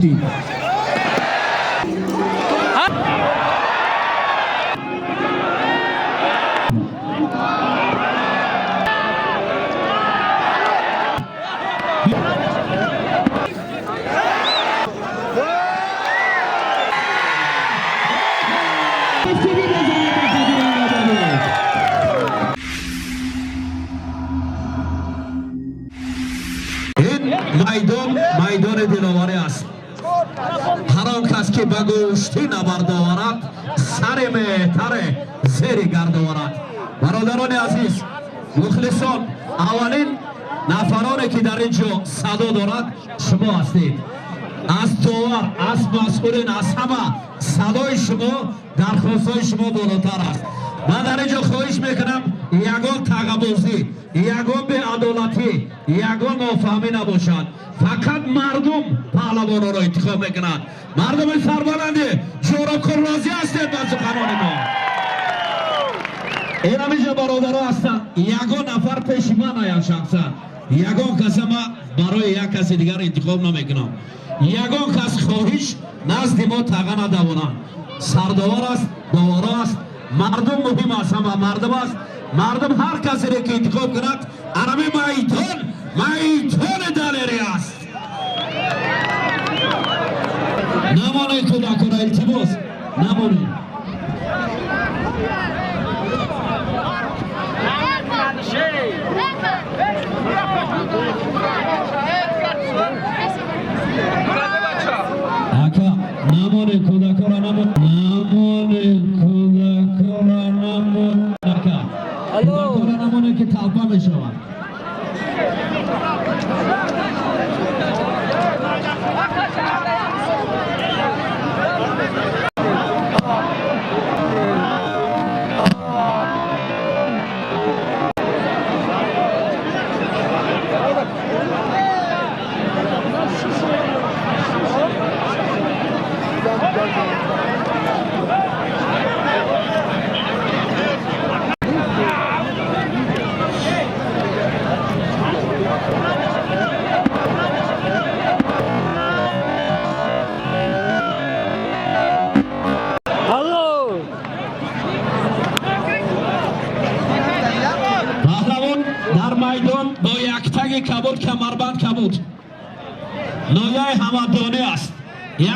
Ин майдон майдони диловарӣ аст. Ҳар он кас ки ба гӯштӣ набард оварад, сари меҳтаре зери гард оварад. Бародарони азиз, мухлисон, аввалин нафароне ки дар ин ҷо садо дорад, шумо ҳастед. Аз довар, аз масъулин, аз ҳама садои шумо, дархостҳои шумо болотар аст. Ман дар ин ҷо хоҳиш мекунам, ягон тағабозӣ, ягон беадолатӣ, ягон нофаҳмӣ набошад. Фақат мардум паҳлавононро интихоб мекунад. Мардуми сарбаланди Чорабқул, розӣ ҳастед ба суханони мо? Инамиҷа бародаро ҳастанд. Ягон нафар пеши ман аяд. Шахсан ягон каса ма барои як каси дигар интихоб намекунам. Ягон кас, хоҳиш, назди мо таға надавонанд. Сардовар аст, доваро аст, мардум муҳим аст, ҳама мардум аст. Мардум ҳар касере ки интихоб кунад, анами майдон майдони далерӣ аст. Намонед, кӯдакона, илтимос, намонед. Ака, намонед, кӯдакора намонед, кӯдакора намонед, ака, кӯдакора намонед, ки талпа мешавад. Алло! Паҳлавон дар майдон бо яктаги кабуд, камарбанд кабуд, нояи ҳамадонӣ аст.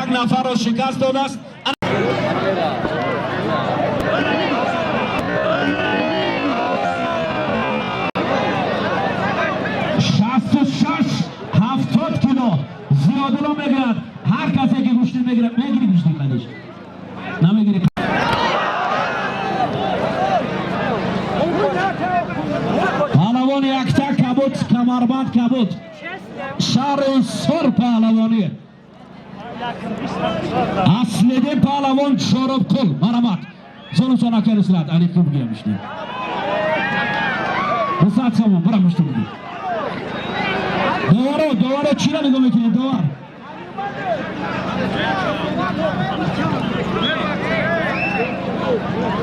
Як нафарро шикаст додааст. 66-70 кило Зиёдулло мегирад. Ҳар касе ки гӯштӣ мегирад, мегири гӯшти қадиш, намегири. Паҳлавони якта кабуд, камарбанд кабуд, шаҳри Сур, паҳлавонӣ Аслидин паҳлавон Чоробқул. Марҳамат, зонусон, ака Нусрат Али, хуб гира мишни. 200 сомон бира мушту буги. Доваро, доваро, чира нигоҳ мекунед, довар?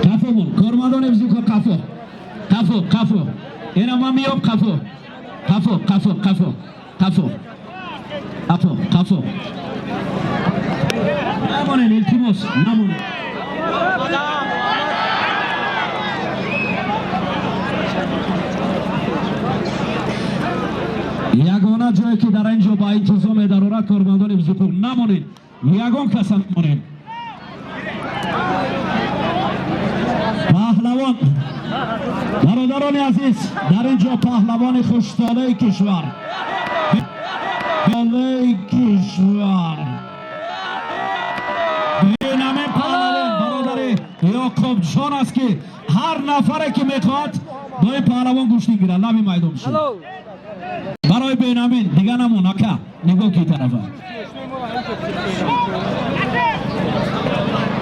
Қафо мон, кормандони бизука, қафо, қафо, қафо. Ина ман миём, қафо, қафо, қафо, қафо, қафо, қафо, қафо. Намонед, илтимос, намонед. Ягона ҷое ки дар ин ҷо ба интизом медарорад, кормандони ҳифзи, намонед, ягон каса намонед. Паҳлавон, бародарони азиз, дар ин ҷо паҳлавони хуштолеи кишвар, толеи кишвар, бенаме паҳлавон, бародари Ёқубҷон аст, ки ҳар нафаре ки мехоҳад бо ин паҳлавон гӯштӣ гирад, лаби майдон бишинад. Алло! Барои Бенамин дига намон, ака, нигоҳ ки тарафа,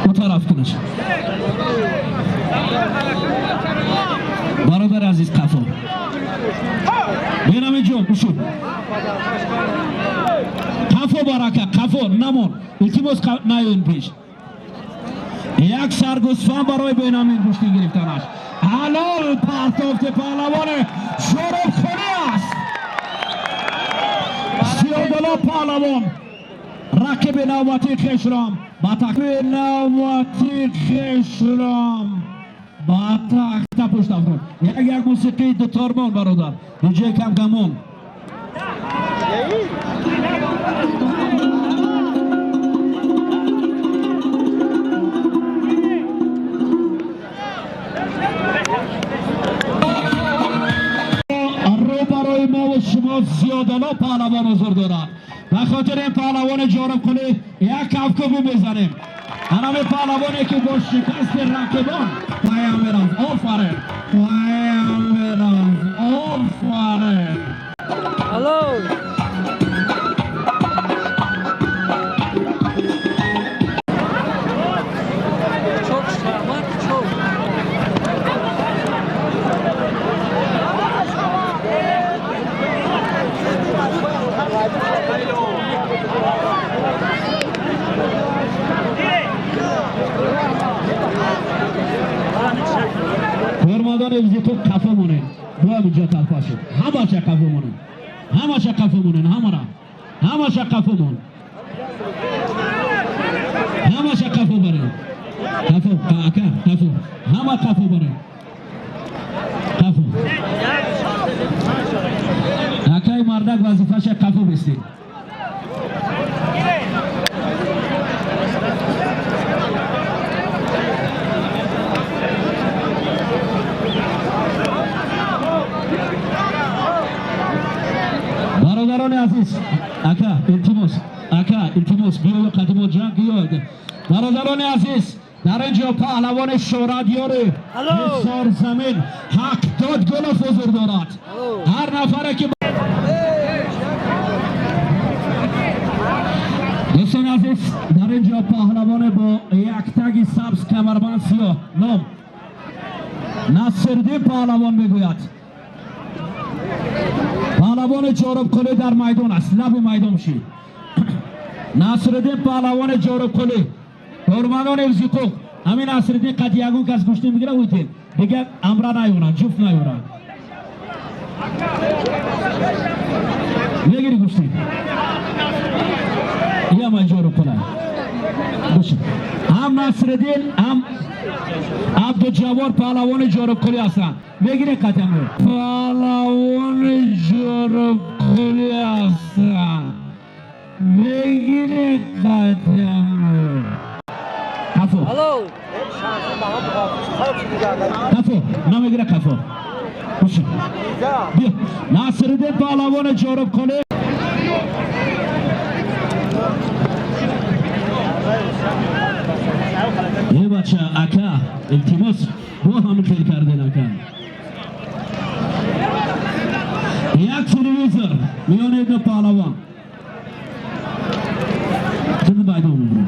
ӯ тараф кунаш. Бародари азиз, қафо. Бенамин ҷон, бишин қафо, барака, қафо намон, илтимос, наён пеш. Як саргӯсфанд барои Бенамин гӯштӣ гирифтанаш. Ҳалол партофти паҳлавони Шоробхонӣ аст. Сиёдало паҳлавон. Рақиби навбатии хешром ба тақиби навбатии хешром ба тахта пушт афрод. Як як мусиқии дутормон, бародар. Диҷей кам камон. Рӯбарои мову шумо зиёдало паҳлавон ҳузур дорад. Ба хотири ин паҳлавони Ҷорубқулӣ як кафкӯбӣ мезанем. Ҳанами паҳлавоне ки бо шикасти рақибон паям мерафт. Офарин! Паям мерафт. Офарин! Алло! Çok şahmat çok. Кормандони ҳифзи қафо монед. Бояд инҷо талпа шуд. Ҳамаша қафо монед. Ҳамаша қафо монед, ҳамара. Ҳамаша қафо мон. Ҳамаша қафо баред. Қафо, ака, қафо. Ҳама қафо баред. Қафо. Акаи мардак вазифаша қафо бистед. Бародарони азиз, ака, илтимос, ака, илтимос, биёю қадимо ҷанг биёед. Бародарони азиз, дар ин ҷо паҳлавони шӯҳратёри Алло! Ҳисорзамин Ҳақдод Гулов ҳузур дорад. Ҳар нафаре ки, дӯстони азиз, дар ин ҷо паҳлавоне бо яктаги сабз, камарбанд сиёҳ, ном Насирдин паҳлавон мегӯяд. Паҳлавони Ҷорубқулӣ дар майдон аст, лаби майдон шид. Насриддин паҳлавони Ҷорубқулӣ. Кормандони ҳифзи ҳуқуқ, ҳамин Насриддин қад ягон кас гӯштӣ мегира, уйтед, дигар амра наёранд, ҷуфт наёранд. Мегири гӯштӣ? Яма Ҷорубқула. Ҳам Насриддин, ҳам Абдуҷаввор паҳлавони Ҷорубқулӣ ҳастанд. Мегири қадаме? Паҳлавони Ҷорубқулӣ ҳастанд. Мегири қадаме? Қафо. Алло! Қафо, намегира, қафо. Боши. Биё. Насриддин паҳлавони Ҷорубқулӣ. Е бача, ака, илтимос, бо ҳамин хел карден, ака. Як телевизор миёни ду паҳлавон. Ту майдон мебурем.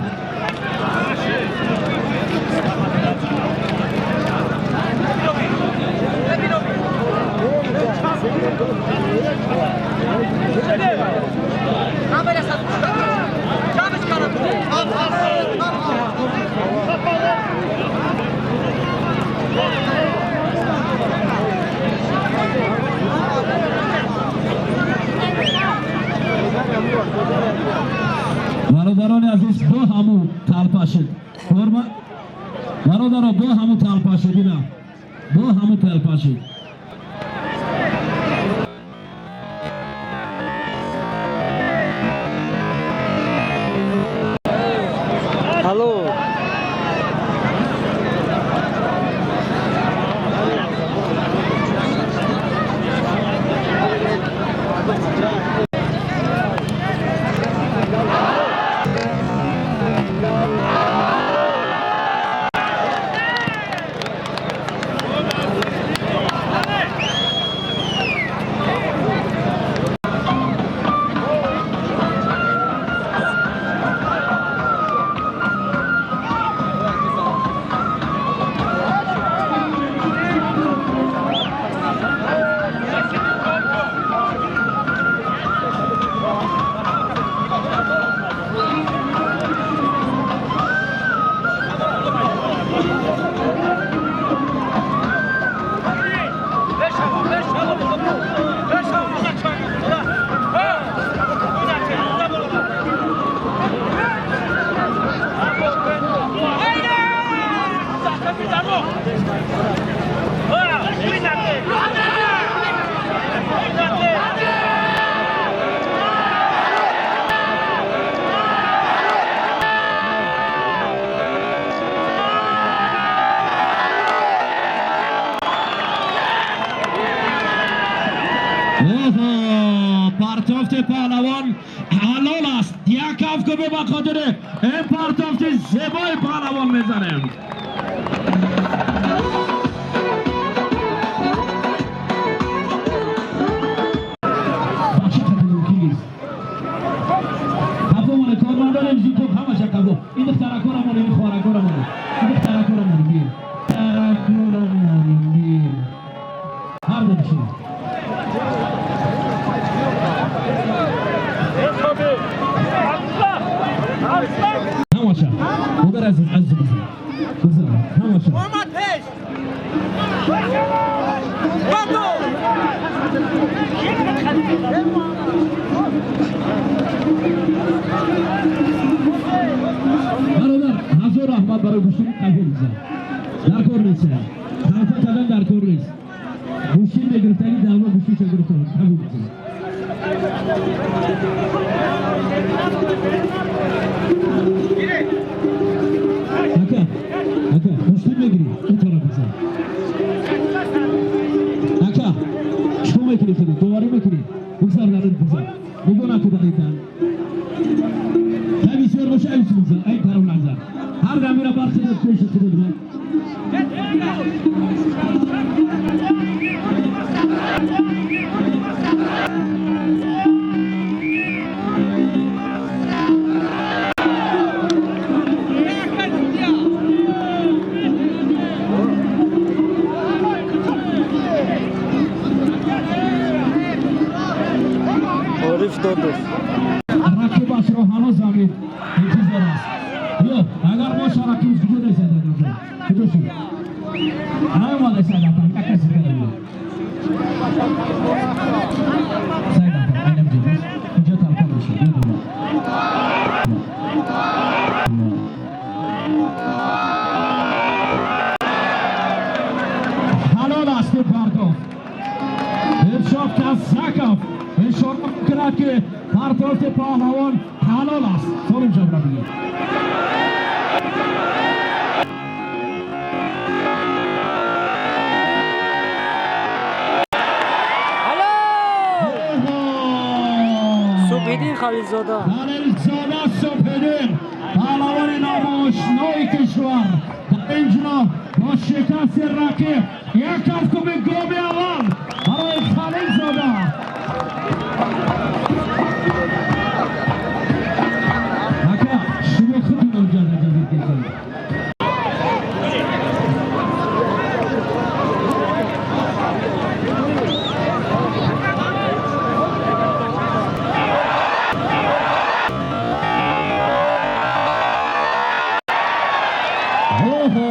Бародарони азиз, бо ҳаму талпа шуд. Форма бародаро, бо ҳаму талпа шуд, ина. Бо ҳаму талпа шуд. Алло! Партофти паҳлавон ҳалол аст. Як кафкӯбӣ ба хотири ин партофти зебои паҳлавон мезанем. Қафомоне, кормандони зудтоб, ҳамаша қафо. Ин духтаракорамон, ин хоҳаракорамон, ин духтаракорамон, бир духтаракорамон, бир ҳар ду бишин. Ҳамаша, модар азиз, азиз, бизан, ҳамаша. Омад пеш! Бато! Бародар, ҳазор раҳмат барои гӯштини қабул бизан. Дар кор нест, ҳарфа кардан дар кор нест. Гӯштин мегирифтаги давла гӯштиша гирифта, қабул бизан. Ака, ака, гӯштин мегирӣ, ин тараф бизан. Ака, чикор мекунӣ худат? Доварӣ мекунӣ? Бигзар дар ин бизан. Нигоҳ накун дар ин тан. Та бисёр боша, ай бизан, ай тараф назар. Ҳар дамира бархезад пеши худат ман. Ориф Додов. Рақибашро ҳанӯз ҳамин интизор аст. Ё, агар боша, рақиб куҷо нест? Куҷо шуд? Наомада Сайдатан, як каси дига биё. Сайдатан, айнам ҷо бош. Инҷо талпа мешавад. Биё дома. Ҳалол аст ин партофт. Иршод Казаков ишора мекунад, ки партофти паҳлавон ҳалол аст. Солим ҷабра бигир. Алло! Субҳиддин Халилзода. Халилзода Субҳиддин, паҳлавони номошинои кишвар, дар ин ҷиноҳ бо шикасти рақиб. Як кафкӯби гоми аввал барои Халилзода. Ака, шумо худтон ҷазир кешед. Оҳо,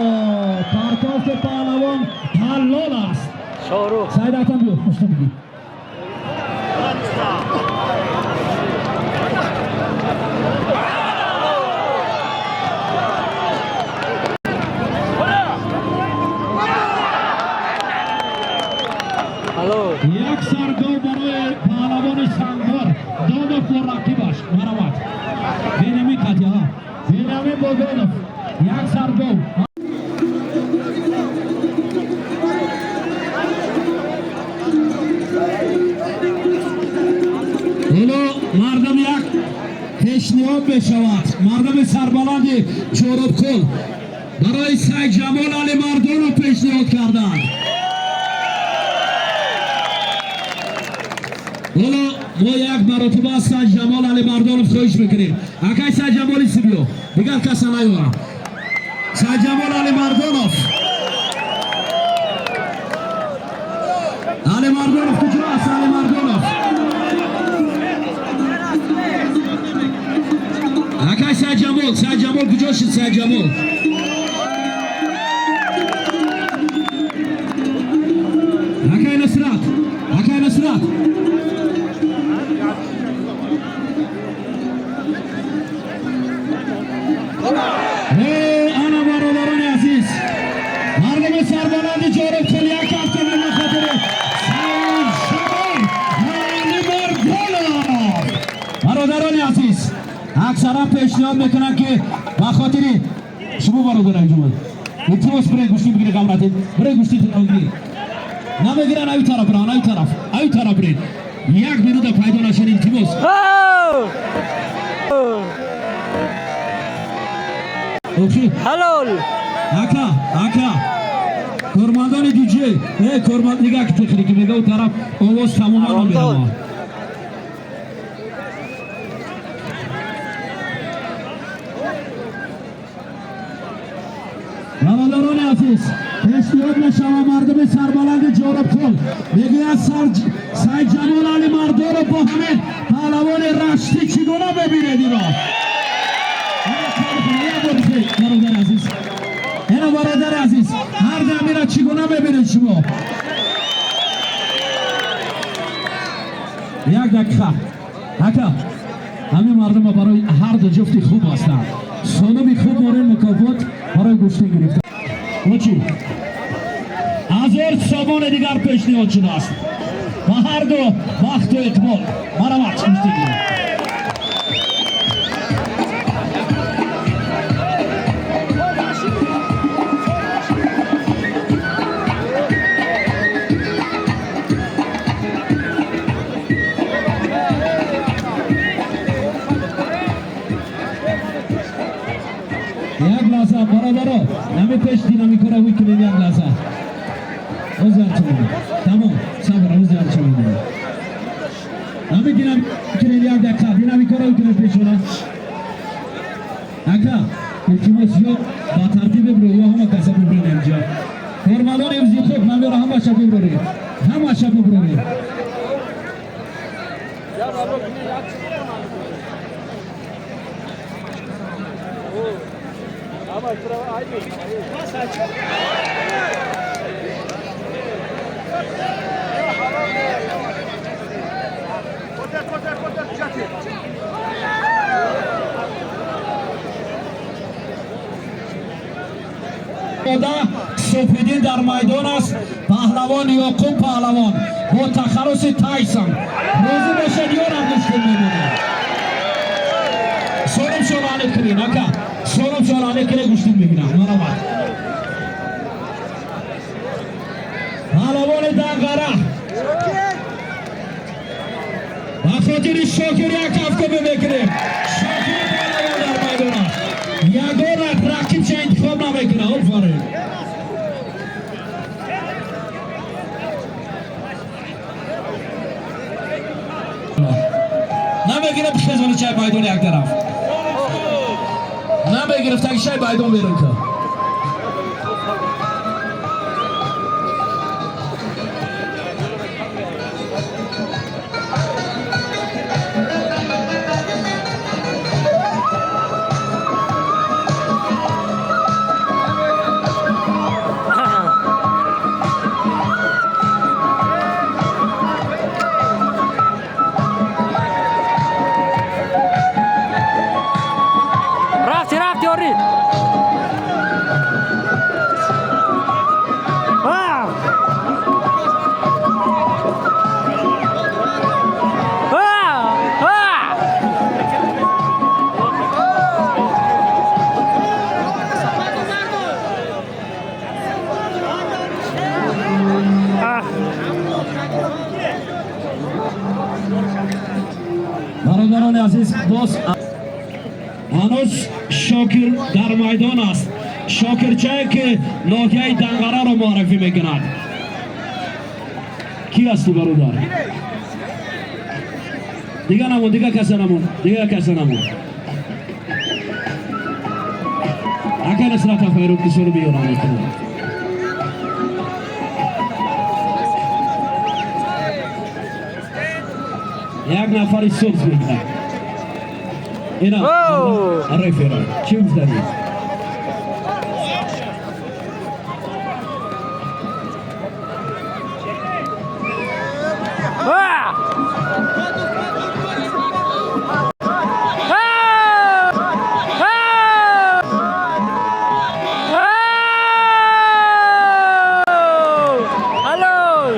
партофти паҳлавон ҳалол аст. Шоҳрух. Сайдатан, биё, пушти бигир. Алло! Як саргов барои паҳлавони Сангвор Додов бо рақибаш. Марават, Бенямин қатиҳа, Бенямин бо Додов, як саргов. Ҳоло мардам як пешниҳод мешавад. Мардами сарбаланди Чорубкул барои Сайҷамол Алимардонов пешниҳод карданд. Ҳоло мо як маротиба аз Сайҷамол Алимардонов хоҳиш мекунем. Акай Сайҷамоли Сибиё, дигар каса наёрам. Сайҷамол Алимардонов, Алимардонов куҷо аст? Алимардонов, акай Сайҷамол, Сайҷамол куҷо шуд? Сайҷамол, акай Нусрат, акай Нусрат. Э, ана, бародарони азиз, мардуми сарбаланди Ҷорубкул, як ҳафта ба хотири Сайҷамол Алимардонов. Бародарони азиз, аксаран пешниҳод мекунанд, ки ба хотири шумо, бародар анҷуман, илтимос, биред гӯштӣ бигиред, ғамратин, биред гӯштитонро бигиред. Намегиран, ави тараф биран, ави тараф, ави тараф биред. Як минута пайдо нашад, илтимос. Охи. Ҳалол. Ака, ака, кормандони диҷей, корманд, дига ки техники мега, у тараф овоз тамоман намеравад. Бародарони азиз, пешниҳод мешава мардуми сарбаланди Ҷорубкул. Мегӯяд, Сайдҷамол Алимардонов бо ҳамин паҳлавони раштӣ чӣ гуна мебинед иро? Бародари азиз, ина, бародари азиз, ҳар дамира чӣ гуна мебинед шумо? Як дақиқа, ака. Ҳамин мардума барои ҳарду ҷуфти хуб ҳастанд, сонуби хуб дорем, мукофот барои гӯштин гирифта. Очи 1000 сомони дигар пешниҳод шудааст ба ҳарду бахту иқбол. Марамат, гӯштин гирифт. Як лаҳза, бародаро, нами пеш динамикора ҳуй кунем. Як лаҳза, тамом, сабр, нами динамик кунем. Як дақиқа, динамикора ҳуй кунем пешона. Ака, илтимос, ё ба тартиб бибро, ё ҳама каса бибрем. Инҷа кормандони ҳифзи ҳуқуқ намеро, ҳамаша биброред, ҳамаша биброред. Субҳиддин дар майдон аст. Паҳлавон Ёқуб паҳлавон бо тахаллуси Тайсон. Розӣ бошад, ёрам, гӯштин мемонад. Солим шолани кунед, ака, солим шолани кунед, гӯштин мегирам. Марамат, паҳлавони Данғара ба хотири Шокир як кафкӯбӣ мекунем. Шокир паҳлавон дар майдон аст, ягона рақибша интихоб намекунад. Офарин. Намегирад, бихезони чай майдон як тараф намегирифт, таги шай майдон берун кар. Рафти, рафти, Ориф. А! А! А! А! Бародарони азиз, боз ҳанӯз Шокир дар майдон аст, Шокирчае ки ноҳияи Данғараро муаррифӣ мекунад. Кӣ ҳастӣ, бародар? Дига намон, дига каса намон, дига каса намон. Ака Нусрата Файруд кисоро биёрам мекунад. Як нафари субз мекунад. Ина рефера чӣ гуфтанӣ? А! А! А! А! Ҳалол!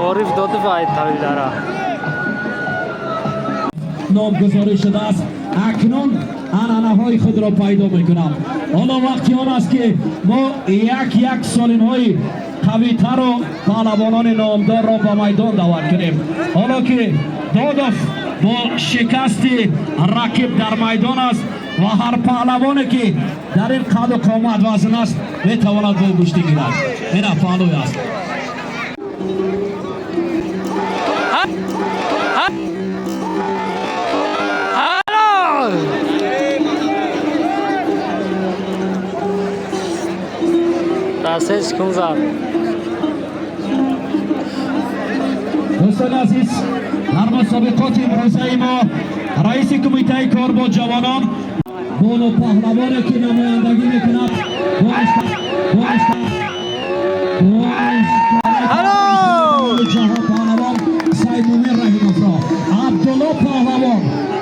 Ориф Додов ай Тавилдара. Номгузорӣ шудааст. Акнун Анъанаҳои худро пайдо мекунад. Ҳоло вақти он аст, ки мо як як солимҳои қавитару паҳлавонони номдорро ба майдон даъват кунем. Ҳоло ки Додов бо шикасти рақиб дар майдон аст ва ҳар паҳлавоне, ки дар ин қаду қомат вазн аст, метавонад бо гӯштӣ гирад. Ина паҳлӯй аст. Алло! Дар 3 секунд зад. Дӯстони азиз, дар мусобиқоти имрӯзаи мо раиси кумитаи кор бо ҷавонон бону паҳлавоне, ки намояндагӣ мекунад Алло! ҷаҳон, паҳлавон Сайдумин Раҳимовро Абдулло паҳлавон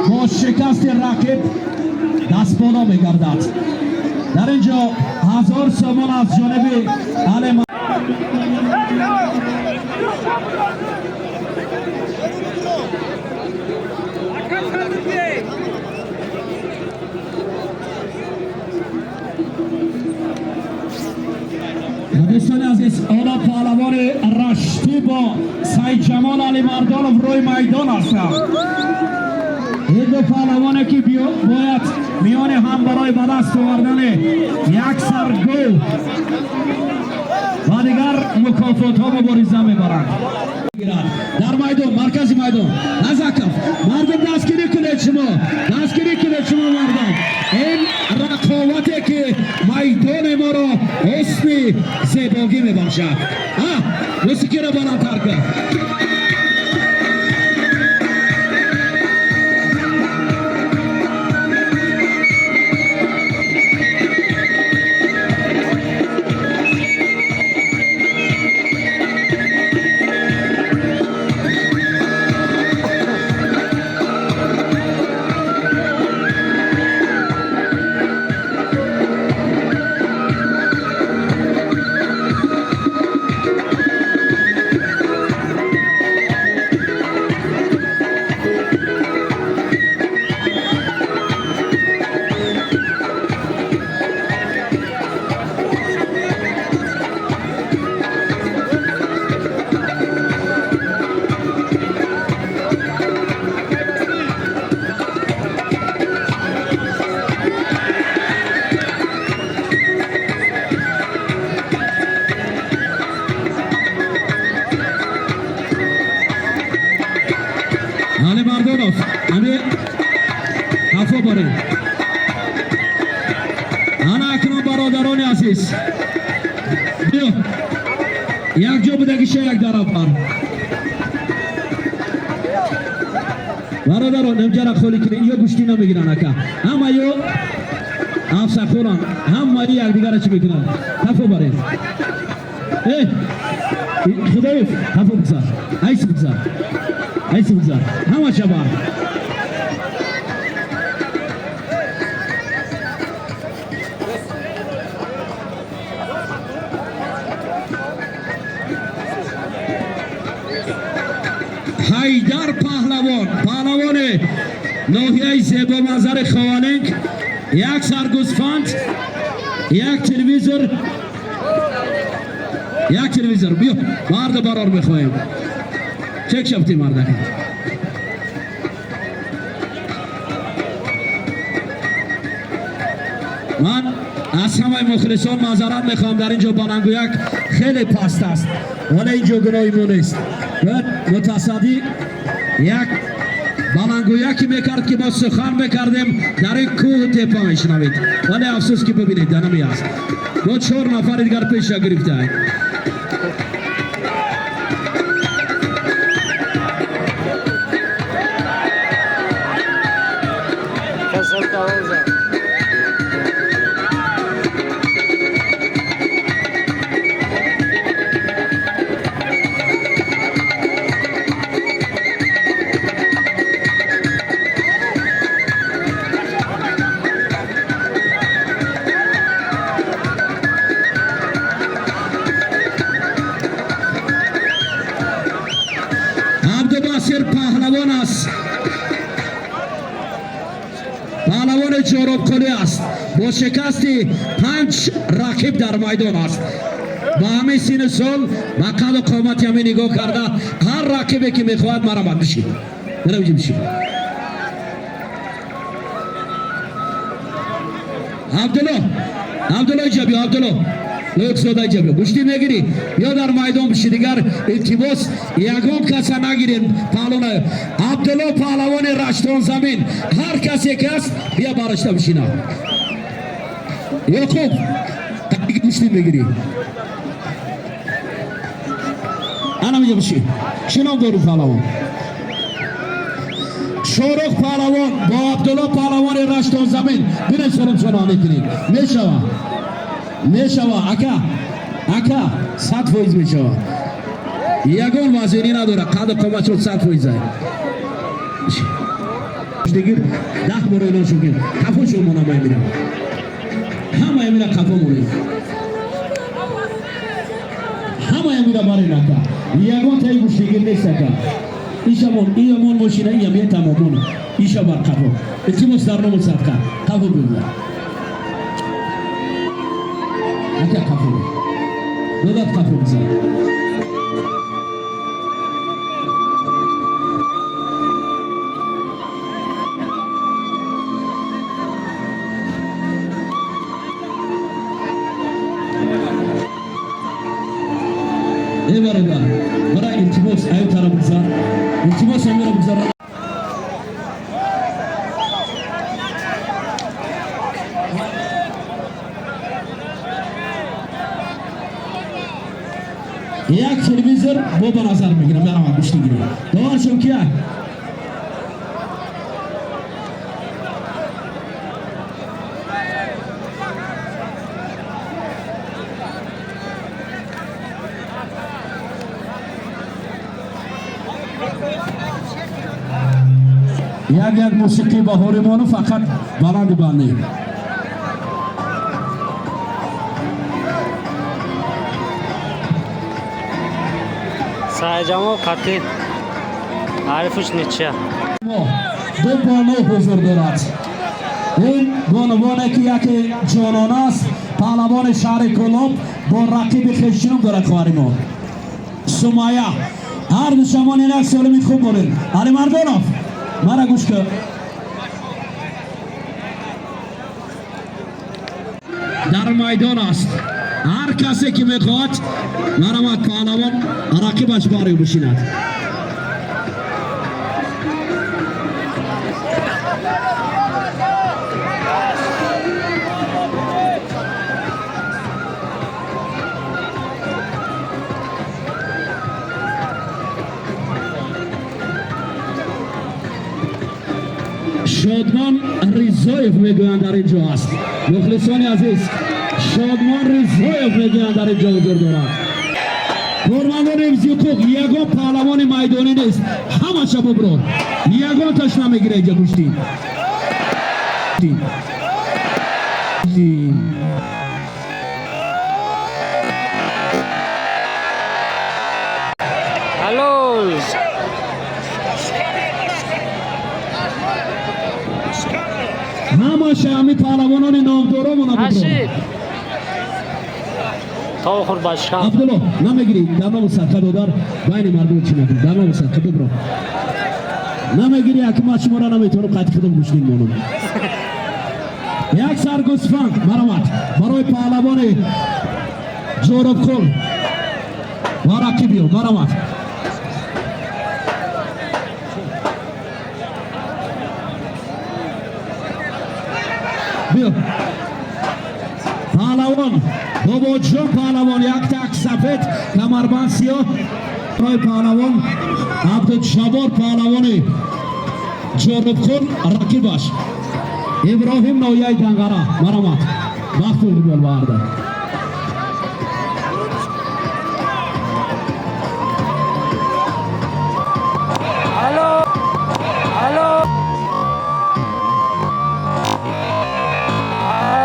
бо шикасти рақиб дастболо мегардад. Дар ин ҷо 1000 сомон аз ҷониби Алим. Дӯстони азиз, ҳоло паҳлавони Раштӣ бо Сайдҷамол Алимардонов рӯи майдон ҳастанд. Ин ду паҳлавоне, ки бояд миёни ҳам барои ба даст овардани як сар гол ва дигар мукофотҳо мубориза мебаранд. Дар майдон, маркази майдон Назаков. Мардум, дастгирӣ кунед, шумо дастгирӣ кунед, шумо мардум. Ин рақобате, ки майдони моро ҳусни зебогӣ мебахшад. Мусиқиро баландтар кун. Алимардонов, ами ҳафо борем. Ана акнун, бародарони азиз, биё, якҷо будагиша, як тараф бар. Бародарон, инҷара холӣ кунед, ё гӯштӣ намегиранд, ака. Ҳама ё афсахӯранд, ҳамаи якдигара чӣ мекунанд. Ҳафо барем. Э Худоев, ҳафо бигзар, айси бигзар, айси бигзар, ҳамаша бар. Ҳайдар паҳлавон, паҳлавони ноҳияи зебоманзари Ховалинг, як саргӯсфанд, як телевизор, як телевизор. Биё, марда барор мехоҳем. Чек шафти, мардака. Ман аз ҳамаи мухлисон маъзарат мехоҳам, дар ин ҷо баландгӯяк хеле паст аст, вале ин ҷо гуноҳи мо нест. Бояд мутасаддӣ як баландгӯяке мекард, ки мо сухан мекардем, дар ин кӯҳу тепа мешунавед, вале афсӯс, ки бибинед, данами аст, бо чор нафари дигар пеша гирифтаем. Касал давом зад. Абдубасир паҳлавон аст, паҳлавони Ҷоробқулӣ аст, бо шикасти 5 рақиб дар майдон аст. Ба ҳамин сину сол, ба қаду қомати ҳамин нигоҳ карда, ҳар рақибе ки мехоҳад, марамад бишид. Бишид, бишид. Абдулло, Абдулло, инҷа биё. Абдулло Лутфзода, инҷа биё. Гӯштӣ мегирӣ ё дар майдон биши. Дигар, илтимос, ягон каса нагирем. Паҳлона Абдулло, паҳлавони Раштон замин, ҳар касе ки аст, бия барашта бишина. Ёқуб, гӯштӣ мегирӣ? Ана миҷа биши. Чӣ ном дорӣ, паҳлавон? Шорух паҳлавон бо Абдулло паҳлавони Раштон замин. Бинед, салом мекунед. Мешава, мешава, ака, ака, 100% мешава. Ягон вазирӣ надора, қаду қоматшон 100%. Дигир 10 бор эълон шуд. Қафо шуд, мона мемирам, ҳама мира қафо монед, ҳама мира барен, ака. Ягон таи гӯштигир нест, ака. Ишамон, иямон мошина, иям е тамомон. Иша бар қафо, илтимос, дар ному садқа қафо бигзар, ака. Қафо додат, қафо бизар. Эй бародар, бара, илтимос, аю тара бигзар, илтимос, амира бигзар. Як телевизор бо ба назар мегирам. Дарамад, гӯштӣ гирем. Доваршон кия? Як як мусиқӣ баҳоримону фақат баланди бандӣ. Сайҷамол қатӣ ҳарифуш ничья. Мо ду бону ҳузур дорад. Ин бонувоне ки яке ҷонон аст, паҳлавони шаҳри Кӯлоб бо рақиби хешчинум дорад, хоҳари мо Сумая. Ҳар ду шамон инак солими хуб боред. Алимардонов, мара гӯш кун. Дар майдон аст, ҳар касе ки мехоҳад, марамад, паҳлавон рақибаш бари бишинад. Шодмон Ризоев мегӯянд, дар ин ҷо аст. Мухлисони азиз, Шодмон Ризоев мегӯянд, дар ин ҷо ҳузур дорад. Кормандони ҳифзи ҳуқуқ, ягон паҳлавони майдонӣ нест, ҳамаша буброр, ягон таш намегира инҷа гӯштӣ. Алло. Ҳамаша ҳами паҳлавонони номдоромона буброр. Нашид. То охир башка. Абдулло, намегирӣ? Дар ному садқа, додар, байни мардум чӣ накун. Дар ному садқа бубро. Намегирӣ, аки ман шуморо наметавонам қайди худам гӯштин монам. Як сар гӯсфанд, марамат, барои паҳлавони Ҷоробқул ва рақибиё, марамат. Биё, паҳлавон Бобоҷон, паҳлавон як так сафед, камарбанд сиёҳ, барои паҳлавон Абдуҷаббор, паҳлавони Ҷоробқул, рақибаш Иброҳим, ноҳияи Данғара, марамат. Вақту барда. Алло. Алло.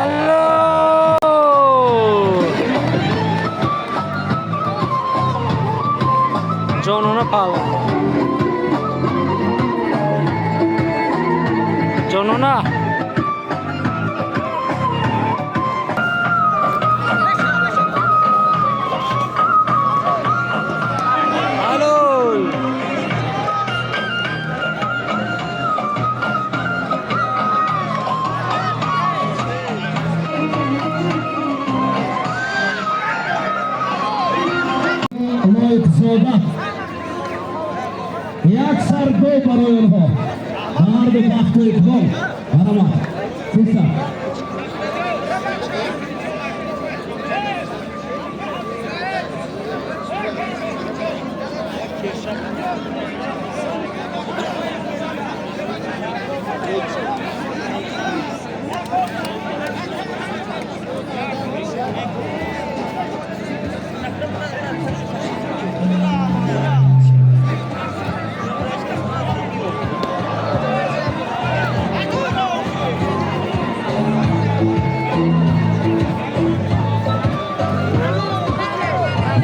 Алло. Ҷонона паҳлавон. Ҷонона. Як сар гол барои онҳо. Ба ҳарду бахту иқбол. Марҳамат. Фурсат.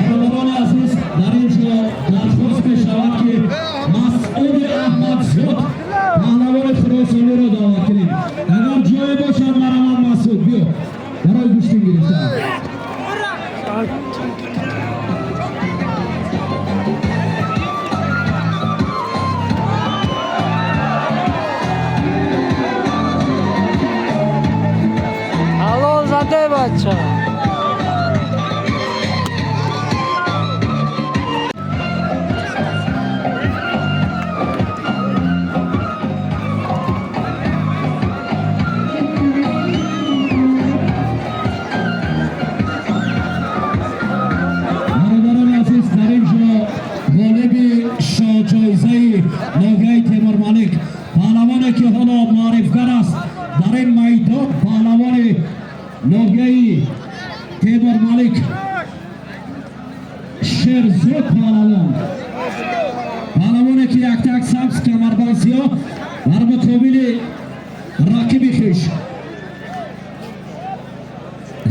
Бародарони азиз, дар ин ҷо дархост мешавад, ки Масъуди Аҳмадзод, паҳлавони хуросониро даъват кунем. Агар ҷое бошад, марҳамат, Масъуд, биё барои гӯштин гирифтан. Ҳалол заде, бача. Бародарони азиз, дар ин ҷо ғолиби шоҳҷоизаи ноҳияи Темурмалик, паҳлавоне ки ҳоло маърифгар аст дар ин майдон, паҳлавони ноҳияи Темурмалик, Шерзод паҳлавон, паҳлавоне ки яктак сабз, камарбанд сиёҳ, дар муқобили рақиби хеш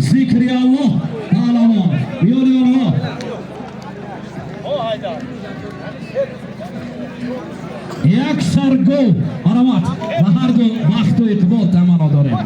Зикри Аллоҳ паҳлавон, миёни онҳо як сар гол. Марҳамат, ба ҳарду бахту иқбол таманно дорем.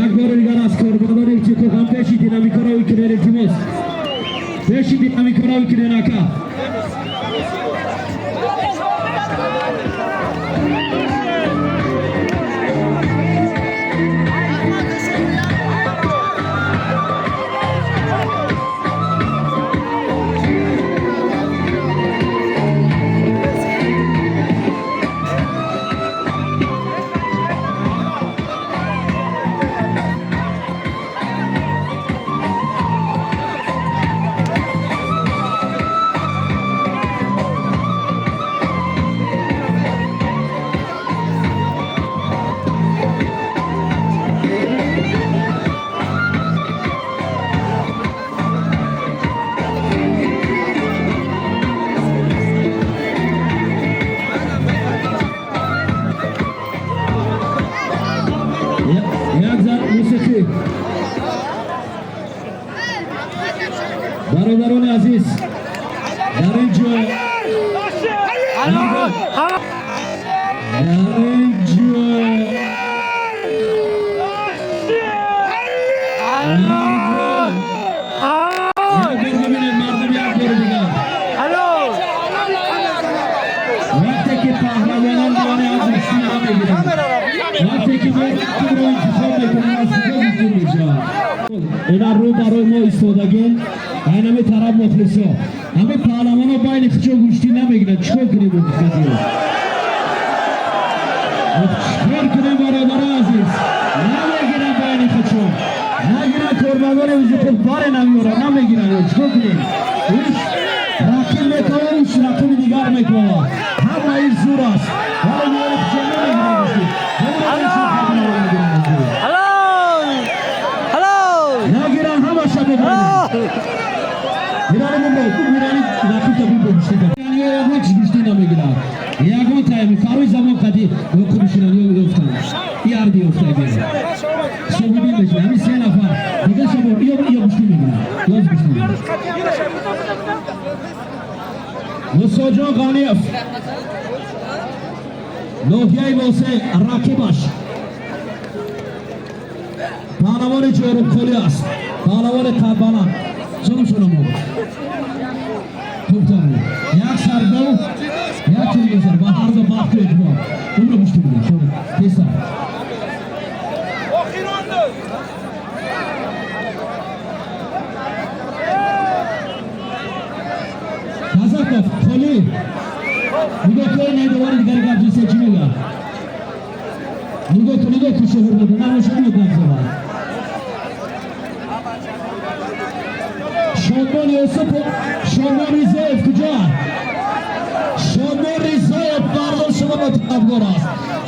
Як бори дигар аз кормандони ҳуқуқ пеши динамикаро кунед, илтимос, пеши динамикаро кунед, ака. Як зар мусиқӣ. Бародарони азиз, дар ин ҷо Ҳалол. дар ин ҷо Ҳалол. Як бор бибинед, мардум, як бори дигар. Ҳалол. Вақте ки паҳлавонон миёни ҳам гӯштӣ намегиранд, вақте ки мо рақибро интихоб мекунем, аз куҷо гӯштӣ мешавад? Ина рӯ барои мо истодагем, айнами тараф мухлисо. Ҳамин паҳлавоно байни худшон гӯштӣ намегиранд, чикор кунем? Мухлисо, чикор кунем, бародарои азиз? Намегиранд байни худшон, нагиранд. Кормандони ҳуқуқ баре намеёранд, намегиранд, чикор кунем? Иш рақиб мекова, уш рақиби дигар мекова, ҳама иш зур аст, вале миёни худшон намегиранд гӯштӣ. Ҳалол. Ҳалол. Нагиранд, ҳамаша мебаранд. Мирани бубо, Мирани рақибта бубо, гӯштӣ ягон чиз гӯштӣ намегирад. Ягон тайми фарои замон қади худшинани ёфтанд, ярди ёфтаги собидин мешавад. Ҳамин се нафар дига шабо ё гӯштӣ мегирад, ё гӯштӣ мегирад. Мусоҷон Ғаниев. Ноҳияи Восе, рақибаш паҳлавони Ҷорубкӯлӣ аст, паҳлавони қадбаланд. Шумо хубтар як саргов, як телевизор ва ҳарду бахту иқбол. Умро мушти бигир, шумо тезтар. Казаков Қоли, нигоҳ кун, найдовари дигари гап ҷинсе чӣ мегӯяд? Нигоҳ кун, нигоҳ кун, шуҳур мекун, набошад гап зада. Шодмон Юсупов, Шодмон Ризоев куҷо? Шодмон Ризоев, мардум шумо талабгор аст.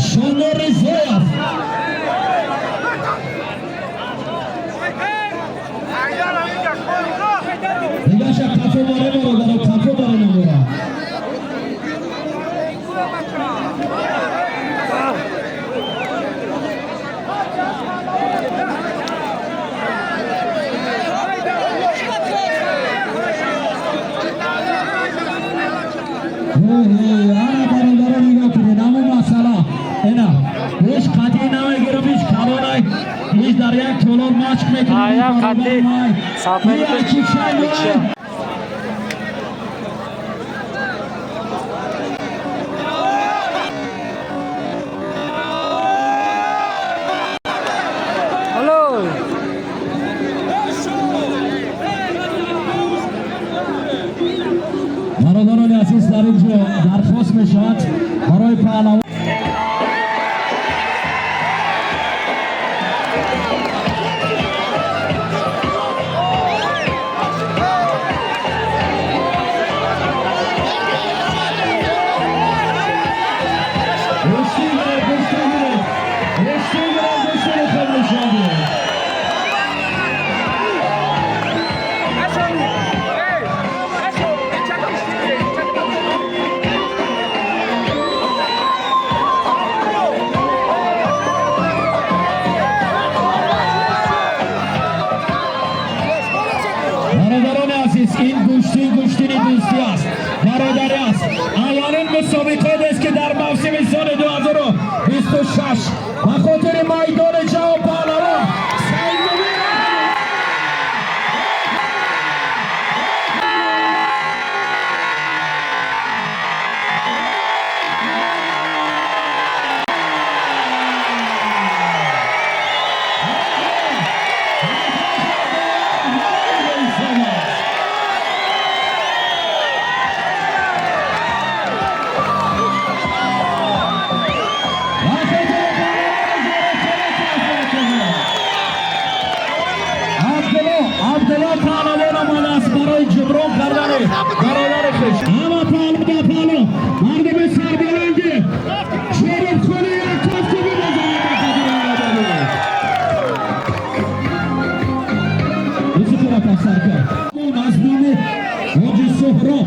Шодмон Ризоев. Дигаша қафо боре, бародаро, қафо боре надора. Ана бародаро, нигоҳ кунед, ҳамун масъала ина ҳеҷ қатъӣ намегирам, ҳеҷ калонай, ҳеҷ дар як толор машқ мекунам. Ая қатъӣ соперник. Алло. Бародарони азиз, дар ин ҷо дархост мешавад барои паҳлавон. Гӯштӣ гиред, гӯштӣ гиред, гӯштӣ гиред, гӯштии худ нишон диҳед. Бародарони азиз, ин гӯштӣ гӯштини дӯстӣ аст, бародарӣ аст. Аввалин мусобиқотест, ки дар мавсими соли 2026 ба хотири майдони ҷавон паҳлавон Саидмубин. Абдулло, Абдулло паҳлавон омадааст барои ҷуброн кардани бародари хеш. Ҳама паҳлу ба паҳлу, мардуми сарбаланди Чорубхони, як кафкӯбӣ бизанед ба хотири бародари. Юсуфова пасарка. Аз номи Ҳоҷи Суҳроб,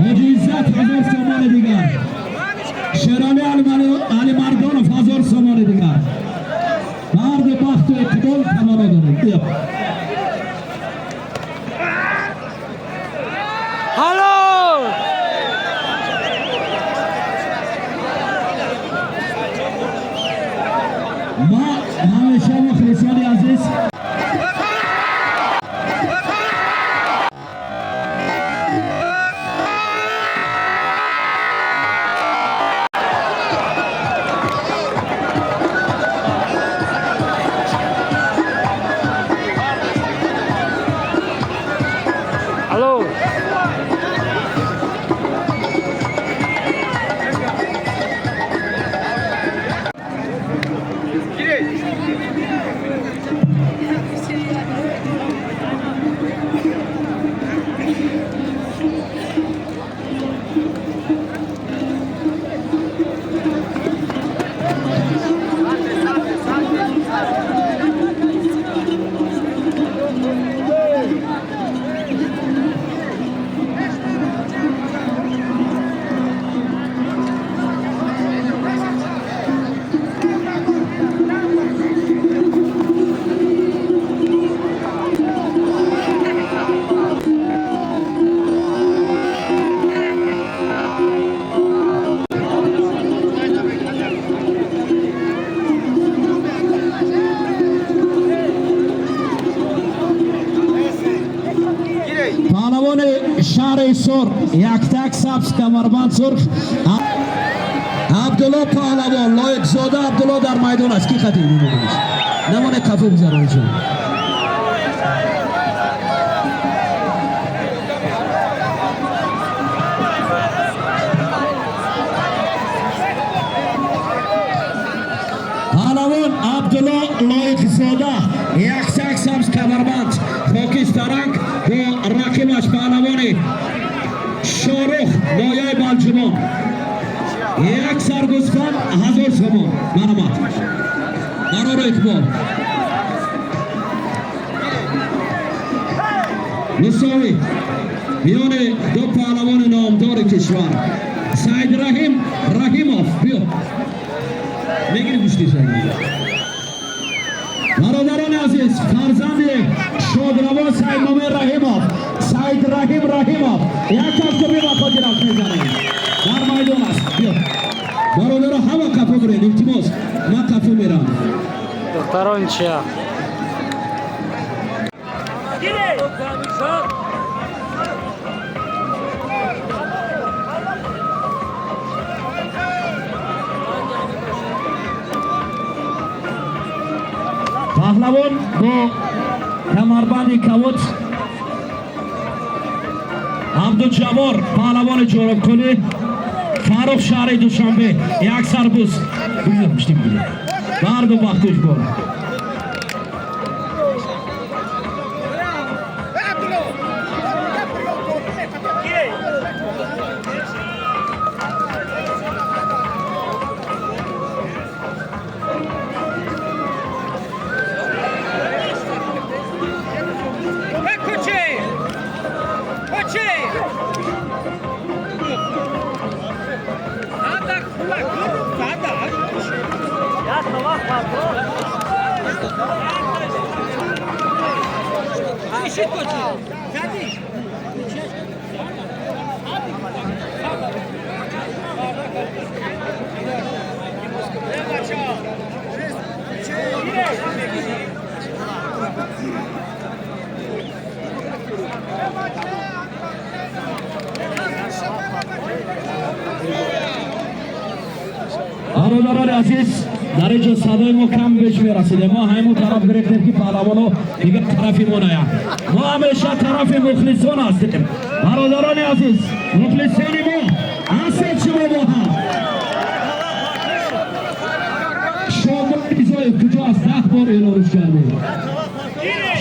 Ҳоҷи Иззат, 1000 сомони дигар. Шерали Алимардонов, 1000 сомони дигар. Марди бахту иқбол таманно дорем. Биё. Ҳалол. Ма ҳамеша, мухлисони азиз. Алло. Хокистор, яктак сабз, камарбанд сурх. Абдулло паҳлавон, Лоиқзода Абдулло дар майдон аст. Ки хати намоне қафо гузаронишон. Паҳлавон Абдулло Лоиқзода, яктак сабз, камарбанд хокистаранг, бо рақибаш паҳлавони Шорух, нояи Балҷумон. Як саргузфан 1000 сомон. Марҳамат, бароро иқбол. Мусовӣ миёни ду паҳлавони номдори кишвар. Саидраҳим Раҳимов, биё, мегири гӯшти. Бародарони азиз, фарзанди шодравон Саидмомин Раҳимов, Саидраҳим Раҳимов, як кафкӯбӣ ба хотираш мезанем, дар майдон аст. Биё, бародаро, ҳама қафо биред, илтимос, ман қафо мерам. Духтарон чия? Паҳлавон бо камарбанди кавут Абдуҷаббор, паҳлавони Ҷоробкулӣ Фаррух, шаҳри Душанбе. Як сарбуз барду бахту иқбол. Eccoci! Eccoci! Бародарони азиз, дар инҷо садои мо кам беш мерасиде. Мо ҳамун тараф гирифтем, ки паҳлавоно дигар тарафи мо наям. Мо ҳамеша тарафи мухлисон ҳастем. Бародарони азиз, мухлисони мо ҳастед шумо бо ҳам. Шодмон Ризоев куҷо аст? 10 бор эълонш кардем.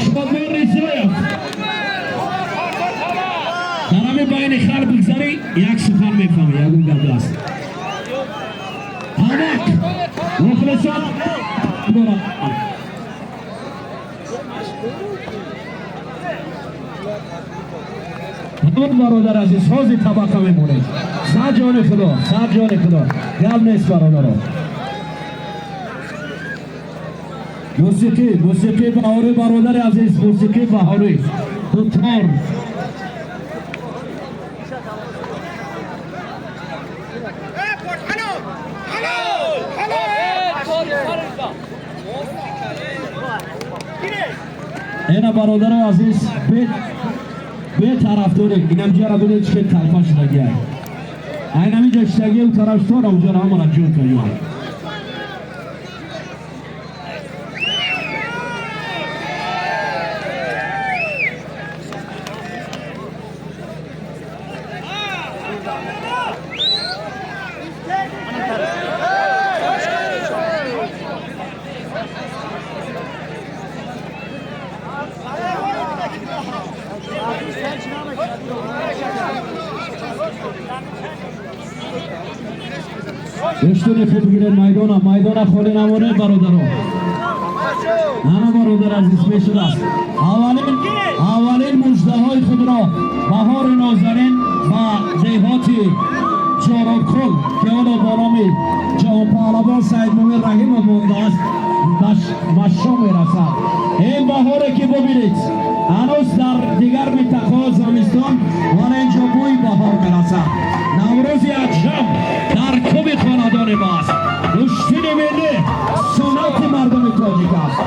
Шодмон Ризоев, дар ҳамин байни халқ бигзарӣ, як сухан мефаҳмӣ, ягон гап аст. Ҳамак мухлисон дорад. Ҳамон бародар азиз, ҳозир табақа мемонед. Сад ҷони худо, сад ҷони худо, гап нест, бародаро. Мусиқӣ, мусиқии баҳорӣ, бародари азиз, мусиқии баҳорӣ, дутор. Ина, бародарои азиз, бетарафдорӣ инамҷара бинед, чӣ талфа шудагиай. Айнамиҷа шудагӣ, у тарафдора уҷара ҳамара ҷӯр кардиам. Гӯштуни хуб гиред, майдона, майдона холӣ намонед, бародаро. Ана, бародар азиз, мешудааст. Аввалин муждаҳои худро баҳори нозанин ба деҳоти Ҷоробкул, ки ҳоло бо номи ҷаҳонпаҳлавон Саидмумин Раҳимов мондааст, ба шом мерасад. Ин баҳоре ки бубинед, ҳанӯз дар дигар минтақаҳо зимистон, вале инҷо бӯи баҳор мерасад. Наврӯзи аҷам дар куби хонадони мост. Гӯштини миллӣ суннати мардуми тоҷик аст.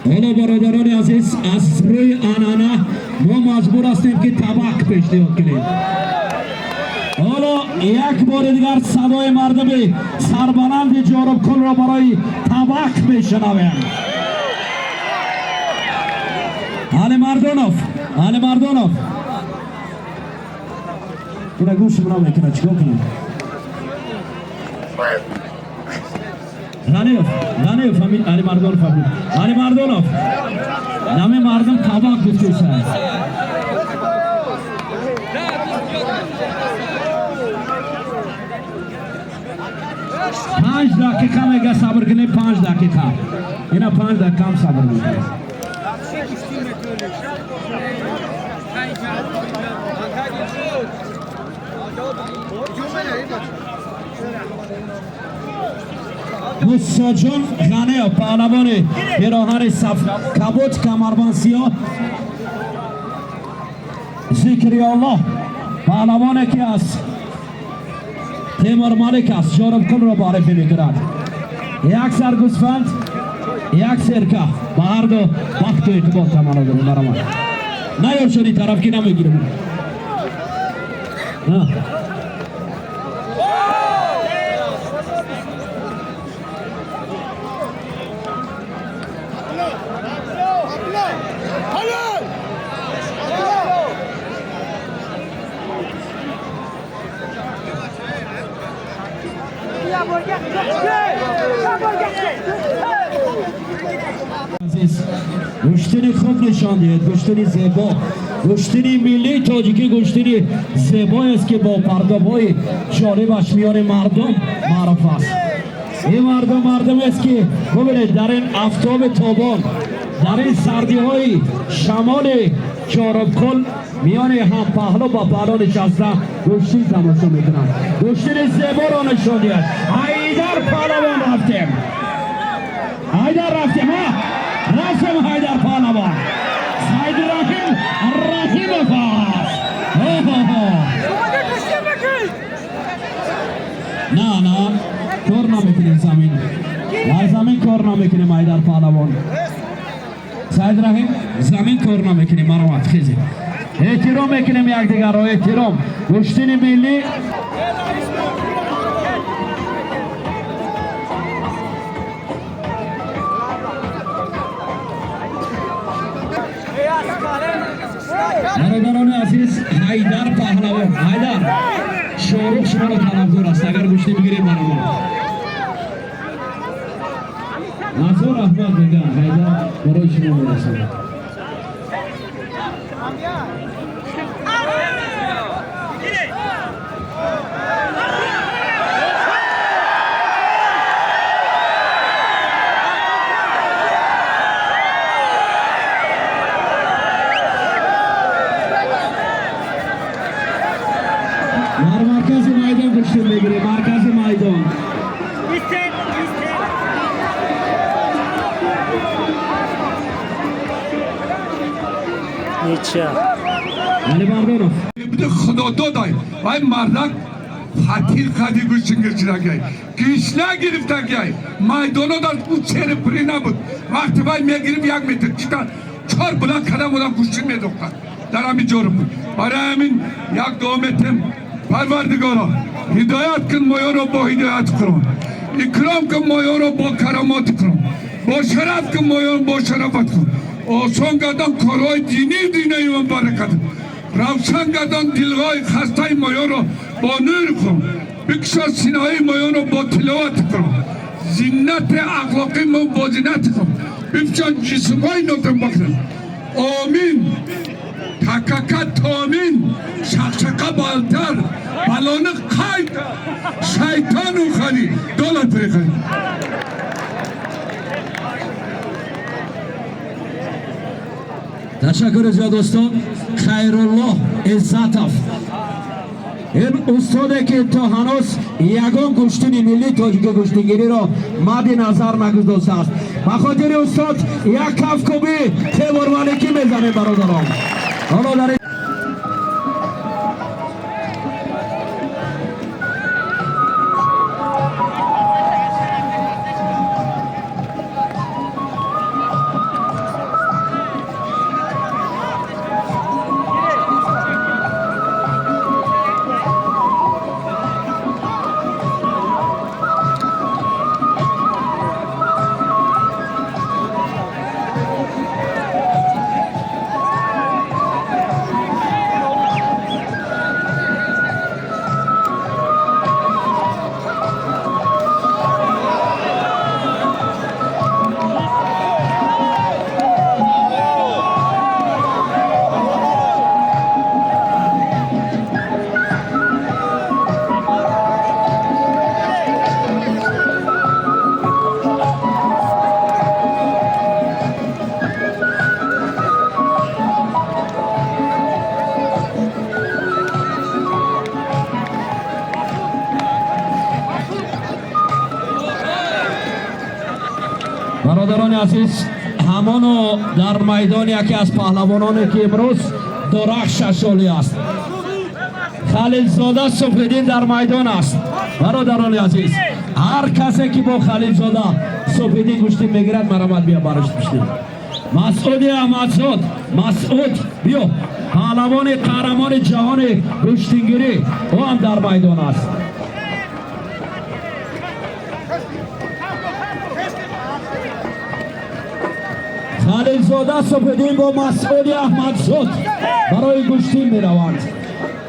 Ҳоло, бародарони азиз, аз рӯи анъана мо маҷбур ҳастем, ки табақ пешниҳод кунем. Ҳоло як бори дигар садои мардуми сарбаланди Ҷорубкулро барои табақ мешунавем. Алимардонов, Алимардонов, ина гӯшим намекунад, чикор кунем? Ғаниев, Ғаниев, ҳамин Алимардонов, ҳамин Алимардонов, нами мардум табақ гуфтеса. 5 дақиқа мега, сабр кунем, 5 дақиқа. Ина 5 дақиқа ҳам сабр мекунем. Мусоҷон Ғаниев, паҳлавони пироҳани саф кабуд, камарбанд сиёҳ. Зикриоллоҳ, паҳлавоне ки аз Темур Малик аст, Ҷорубкулро муаррифӣ мекунад. Як сар гӯсфанд, як серка, ба ҳарду бахту иқбол таманно дорем. Баромад наёр шуди тараф, ки намегирем. На. Азиз, гӯштини хуб нишон диҳед, гӯштини зебо, гӯштини миллии тоҷикӣ, гӯштини зебоест, ки бо пардобҳои ҷолибаш миёни мардум маъруф аст. Ин мардум мардумест, ки бубинед, дар ин афтоби тобон, дар ин сардиҳои шамоли Чорубкул миёни ҳам паҳлу ба паҳлу нишаста гӯштин тамошо мекунанд. Гӯштини зеборо нишон диҳад. Ҳайдар Паҳлавон, рафтем, Ҳайдар, рафтем, ҳа, рафтем. Ҳайдар Паҳлавон, Сайдраҳим Раҳимов аст. Оҳо, на, на, кор намекунем, замин, дар замин кор намекунем. Ҳайдар Паҳлавон, Сайдраҳим, замин кор намекунем. Маромад, хези. Эҳтиром мекунем якдигарро, эҳтиром. Гӯштини миллӣ. Бародарони азиз, Ҳайдар Паҳлавон, Ҳайдар, Шорух шуморо талабдор аст. Агар гӯштӣ бигирем, баромад. Назор Аҳмад мегӯям, Ҳайдар барои шумо мерасонад. Дар маркази майдон гӯштӣ мегирем, маркази майдон. Ничья. Алимардонов. Худо додай, вай мардак фатил қади гӯштин гирифтагай, гишна гирифтагай. Майдоно дар ӯ чери пурӣ набуд. Вақте вай мегирифт, 1 метр чита чор буланд кадам одам гӯштин медохтад дар ҳамин ҷору буд. Барои ҳамин як дуо метем: Парвардигоро, ҳидоят кун моёро бо ҳидояти Қуръон, икром кун моёро бо каромоти Қуръон, бо шараф кун моёро бо шарафат кун, осон гардон корҳои динию динаи баракат, равшан гардон дилҳои хастаи моёро бо нури кун, бикушо синаҳои моёро бо тиловати Қуръон, зиннати ахлоқи мо бо зинати кун, бифшон ҷисмҳои нотам бахшад. Омин. Такака томин, шақшақа балтар, балони қайд, шайтону хари доллар перехари. Ташаккури зиёд, дӯстон. Хайруллоҳ Иззатов. Ин устоде ки то ҳанӯз ягон гӯштини миллии тоҷики гӯштингириро мадди назар нагузоштааст. Ба хотири устод як кафкӯбӣ Темурмаликӣ мезанем, бародарон. Ҳоло дар Бародарони азиз, ҳамоно дар майдон яке аз паҳлавононе ки имрӯз дурахшаш олӣ аст, Халилзода Субҳиддин дар майдон аст. Бародарони азиз, ҳар касе ки бо Халилзода Субҳиддин гӯштин мегирад, марамат, биё барош пуштин. Масъуди Аҳмадзод, Масъуд, биё, паҳлавони қаҳрамони ҷаҳони гӯштингирӣ, ӯ ҳам дар майдон аст. Халилзода Субҳиддин бо Масъуди Аҳмадзод барои гӯштин мераванд.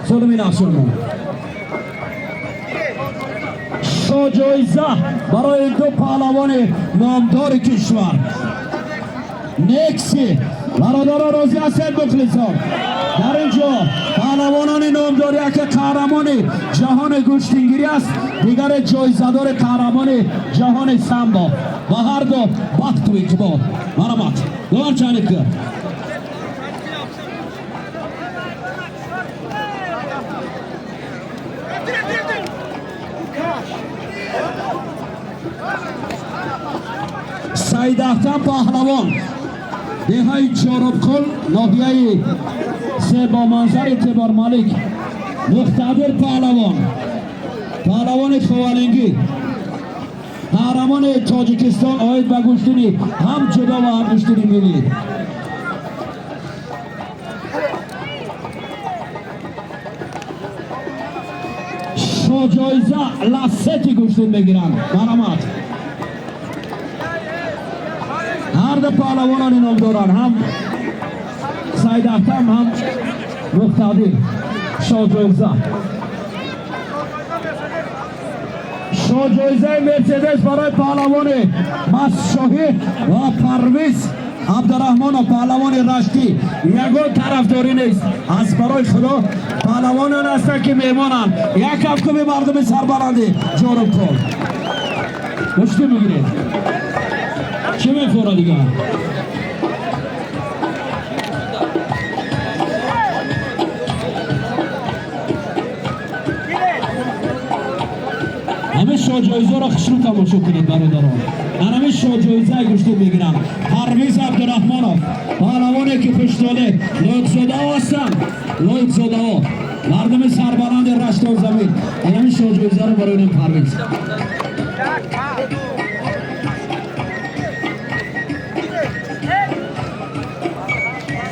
Солими нафсумо шоҷоиза барои ду паҳлавони номдори кишвар Некси. Бародарон, розӣ ҳастед? Мухлисон, дар ин ҷо паҳлавонони номдор, яке қаҳрамони ҷаҳони гӯштингирӣ аст, дигаре ҷоизадори қаҳрамони ҷаҳони самбо. Ба ҳар ду бахту иқбол. Марҳамат, доварчаника. Саидахтам паҳлавон, деҳаи Чорубқул, ноҳияи Себоманзари Тебормалик. Муқтадир паҳлавон, паҳлавони Ховалингӣ, қаҳрамони Тоҷикистон оид ба гӯштини ҳам ҷудо ва ҳам гӯштини миллӣ. Шоҷоиза Лассети гӯштин мегиранд. Марҳамат. Ҳар ду паҳлавонони номдоранд, ҳам Саидахтам, ҳам Муқтадир, шоҷоиза. Шоҳҷоизаи Мерседес барои паҳлавони Масшоҳӣ ва Парвиз Абдураҳмонов, паҳлавони Раштӣ. Ягон тарафдорӣ нест, аз барои Худо, паҳлавонон ҳастанд ки меҳмонанд. Як кафкуби мардуми сарбаландӣ Ҷорубқул. Гӯштӣ мегиред, чӣ мефора дигар? Ҳамин шоҳҷоизаро хушрӯ тамошо кунед, бародарон. Ҳамин шоҳҷоизаи гӯштӣ мегиранд Парвиз Абдураҳмонов, паҳлавоне ки хуштоле лоиқзодаҳо ҳастанд, лоиқзодаҳо, мардуми сарбаланди Раштон замин. Ҳамин шоҳҷоизаро барои ин Парвиз.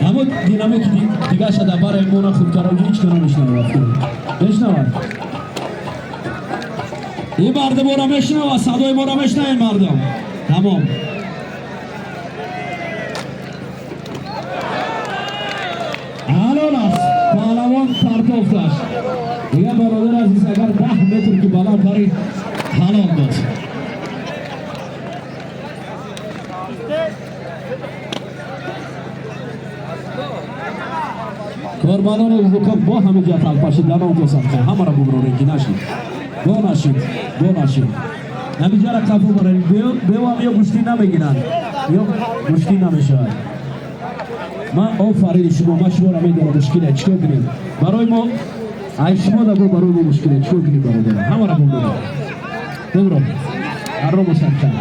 Ҳамон динамики дигаша дар барои мона хубтаро ҳеҷ ки намешнавад, мешнавад. Ин мардум моро мешунавад, садои моро мешунавед, мардум? Тамом. Ҳалол аст, паҳлавон партофташ. Дигар, бародар азиз, агар 10 метр ки баланд барид, ҳалол буд. Кормандони ҳукум бо ҳамин ҷа талпашид, дар он ҷо ҳамаро буброред ки нашид, бо нашид, бо нашид. Ҳаминҷара қафо баред, бевам ё гӯштӣ намегиранд, ё гӯштӣ намешавад. Ман офариди шумо, ман шуморо медонам, мушкиле чикор кунем барои мо. Ай шумо да бо барои мо мушкиле. Чикор кунем, бародар? Ҳамаро бубро. Бубро. Ҳарро мусаккан.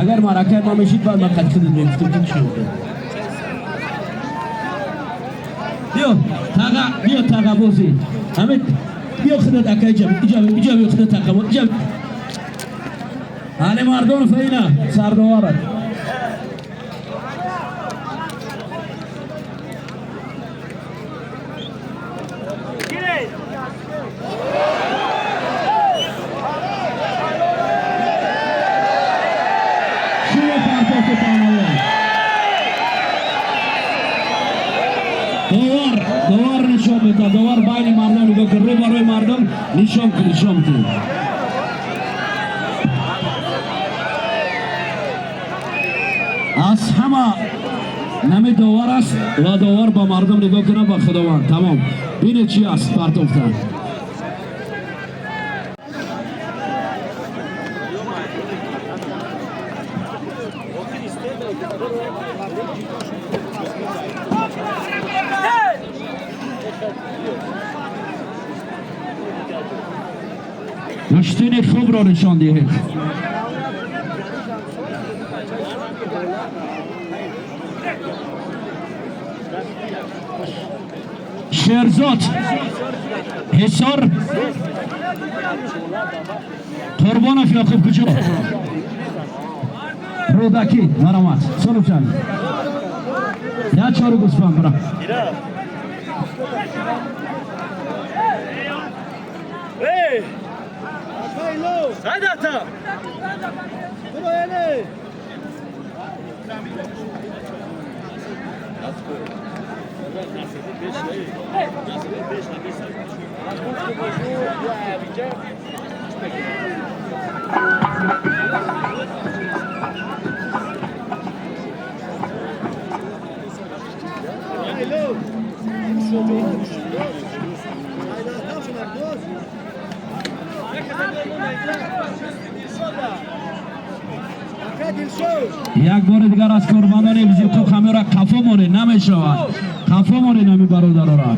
Агар маъракаи ма мешид, баъд ман қад худат мегуфтам, ки чӣ кунем. Биё, таға, биё таға бозӣ. Ҳамин биё худат ака иҷа, иҷа, иҷа биё худат таға бозӣ. Иҷа. Али Мардонов ина сардоварат. Шумо партофти паҳлавон. Довар, довар нишон медиҳад. Довар байни мардум нигоҳ кун, рӯ ба рӯи мардум нишон кун, нишон кун. Аз ҳама нами довар аст ва довар ба мардум нигоҳ кунад, ба Худованд. Тамом. Бинед чӣ аст партофта. Гӯштини хубро нишон диҳед. Шерзод Ҳисор Қурбонов Ёқуб куҷо? Рӯдакӣ маромад. Сонубҷан. Я чору гӯсфанд бира. Як бори дигар аз кормандони ҳифзи ҳуқуқ ҳамеро қафо монед, намешавад. Қафо монед ҳамин бародарора.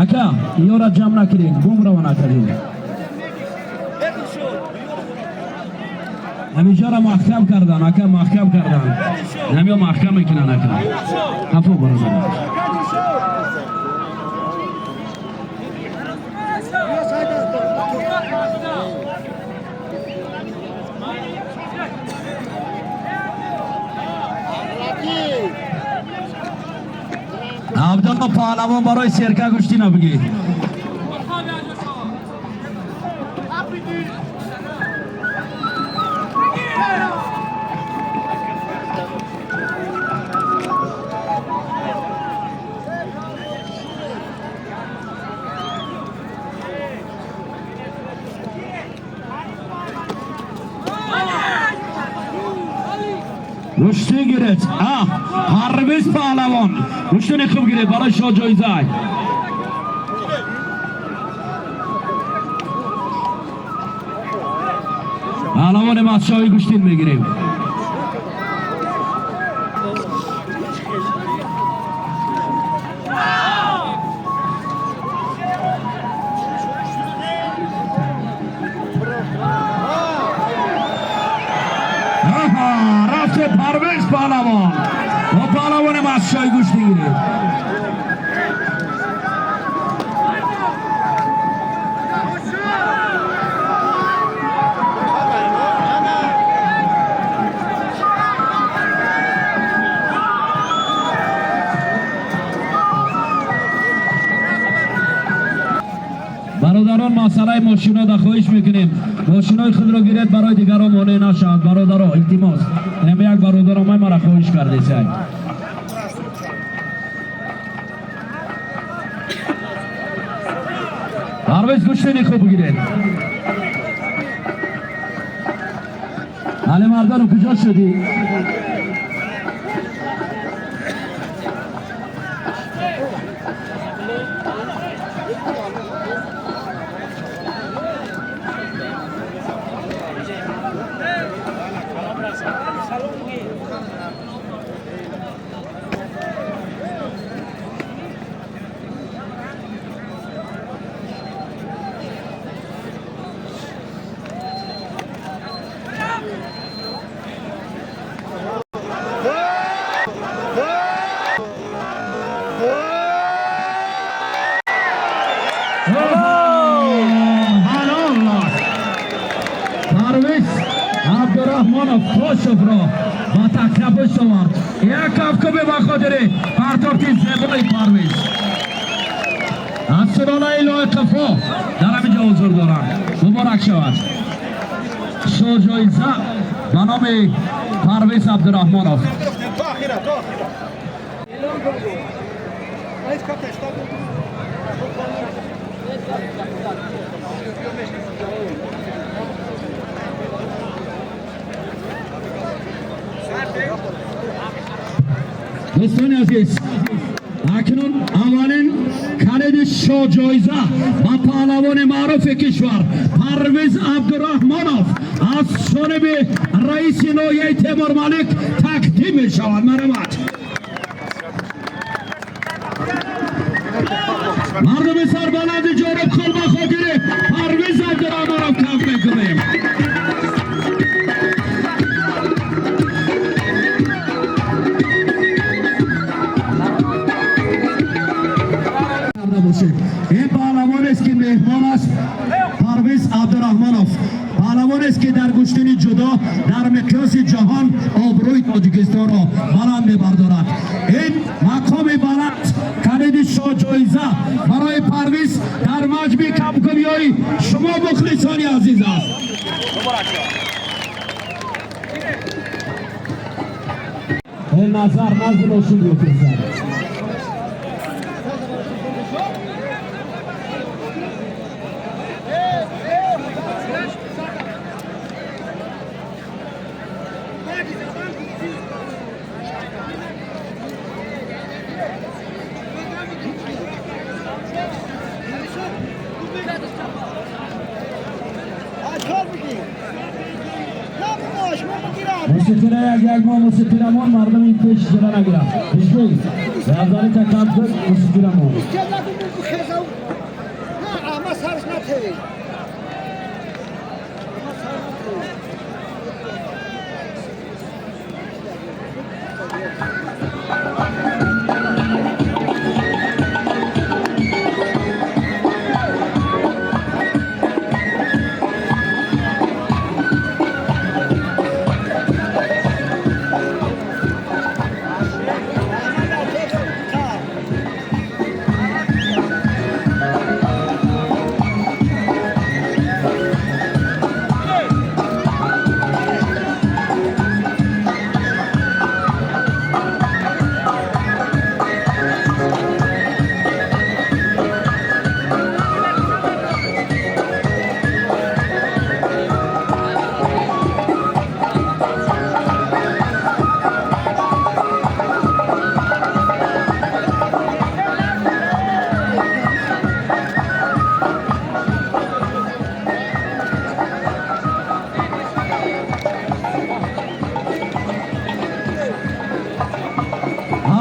Ака, ёра ҷамъ накунед, гум рава накардед. Ҳаминҷоро маҳкам кардан, ака, маҳкам кардан. Ҳамиё маҳкам мекунанд, ака. Қафо бародар. Абдулло паҳлавон барои серка гӯштина бигӣ. Гӯштӣ гирифт. А, Парвиз паҳлавон. Гӯштини хуб гирифт барои шоҳ ҷоиза. Паҳлавони мастшоҳӣ гӯштин мегирем. Аҳа, рафте Парвиз паҳлавон. Бо паҳлавони мастшоҳӣ гӯштин гирифт. Бародарон, масъалаи мошино да хоҳиш мекунем. Мошинои худро гиред, барои дигарон монеъ нашавад. Бародаро, илтимос. Инам як бародар омай мара хоҳиш кардесай. Парвиз гӯштини хуб гиред. Али Мардонов куҷо шудӣ? Юлдошевро ба такаббус овард. Як кафкӯбӣ ба хотири партофти зебои Парвиз. Аз сулолаи Лоиқафо дар ҳамин ҷо ҳузур доранд. Муборак шавад. Шоҳҷоиза ба номи Парвиз Абдураҳмонов. Дӯстони азиз, акнун аввалин калиди шоҳҷоиза ба паҳлавони маъруфи кишвар Парвиз Абдураҳмонов аз ҷониби раиси ноҳияи Темурмалик тақдим мешавад. Марҳамат. Мардуми сарбаланди Ҷорубқул, ба хотири Парвиз Абдураҳмонов каф мекунем. Бошед. Ин паҳлавонест, ки меҳмон аст, Парвиз Абдураҳмонов, паҳлавонест, ки дар гӯштини ҷудо дар миқёси ҷаҳон обрӯи Тоҷикистонро баланд мебардорад. Ин мақоми баланд, калиди шоҳҷоиза барои Парвиз дар маҷмӯи кафкӯбиҳои шумо, мухлисони азиз аст. Назар назди мошин биёфирзад. Мусиқира як як мо мусиқирамон, мардум ин пеш ҷира нагирад. Пешгӯй рафзани такаббур мусиқирамон.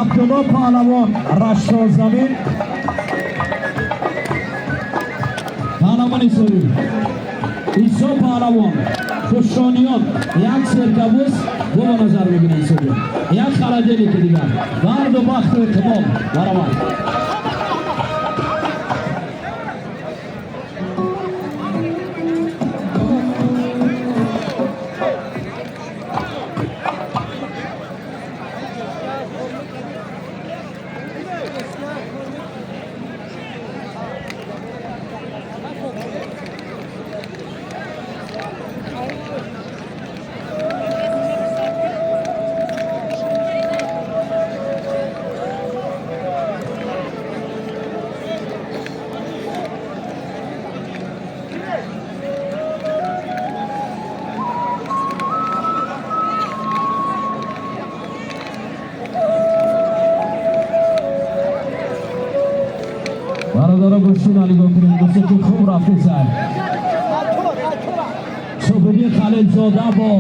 Абдулло паҳлавон, Раштонзамин, паҳлавони Сурӣ, Исо паҳлавон, Хушониён, як серкабус бо ба назар мебинанд Сурӣ, як хараҷелики дигар барду бахту иқбол. Баромад. Бародаро, гӯштина нигоҳ кунем, гӯшти хуб рафтесай. Субҳиддин Халилзода бо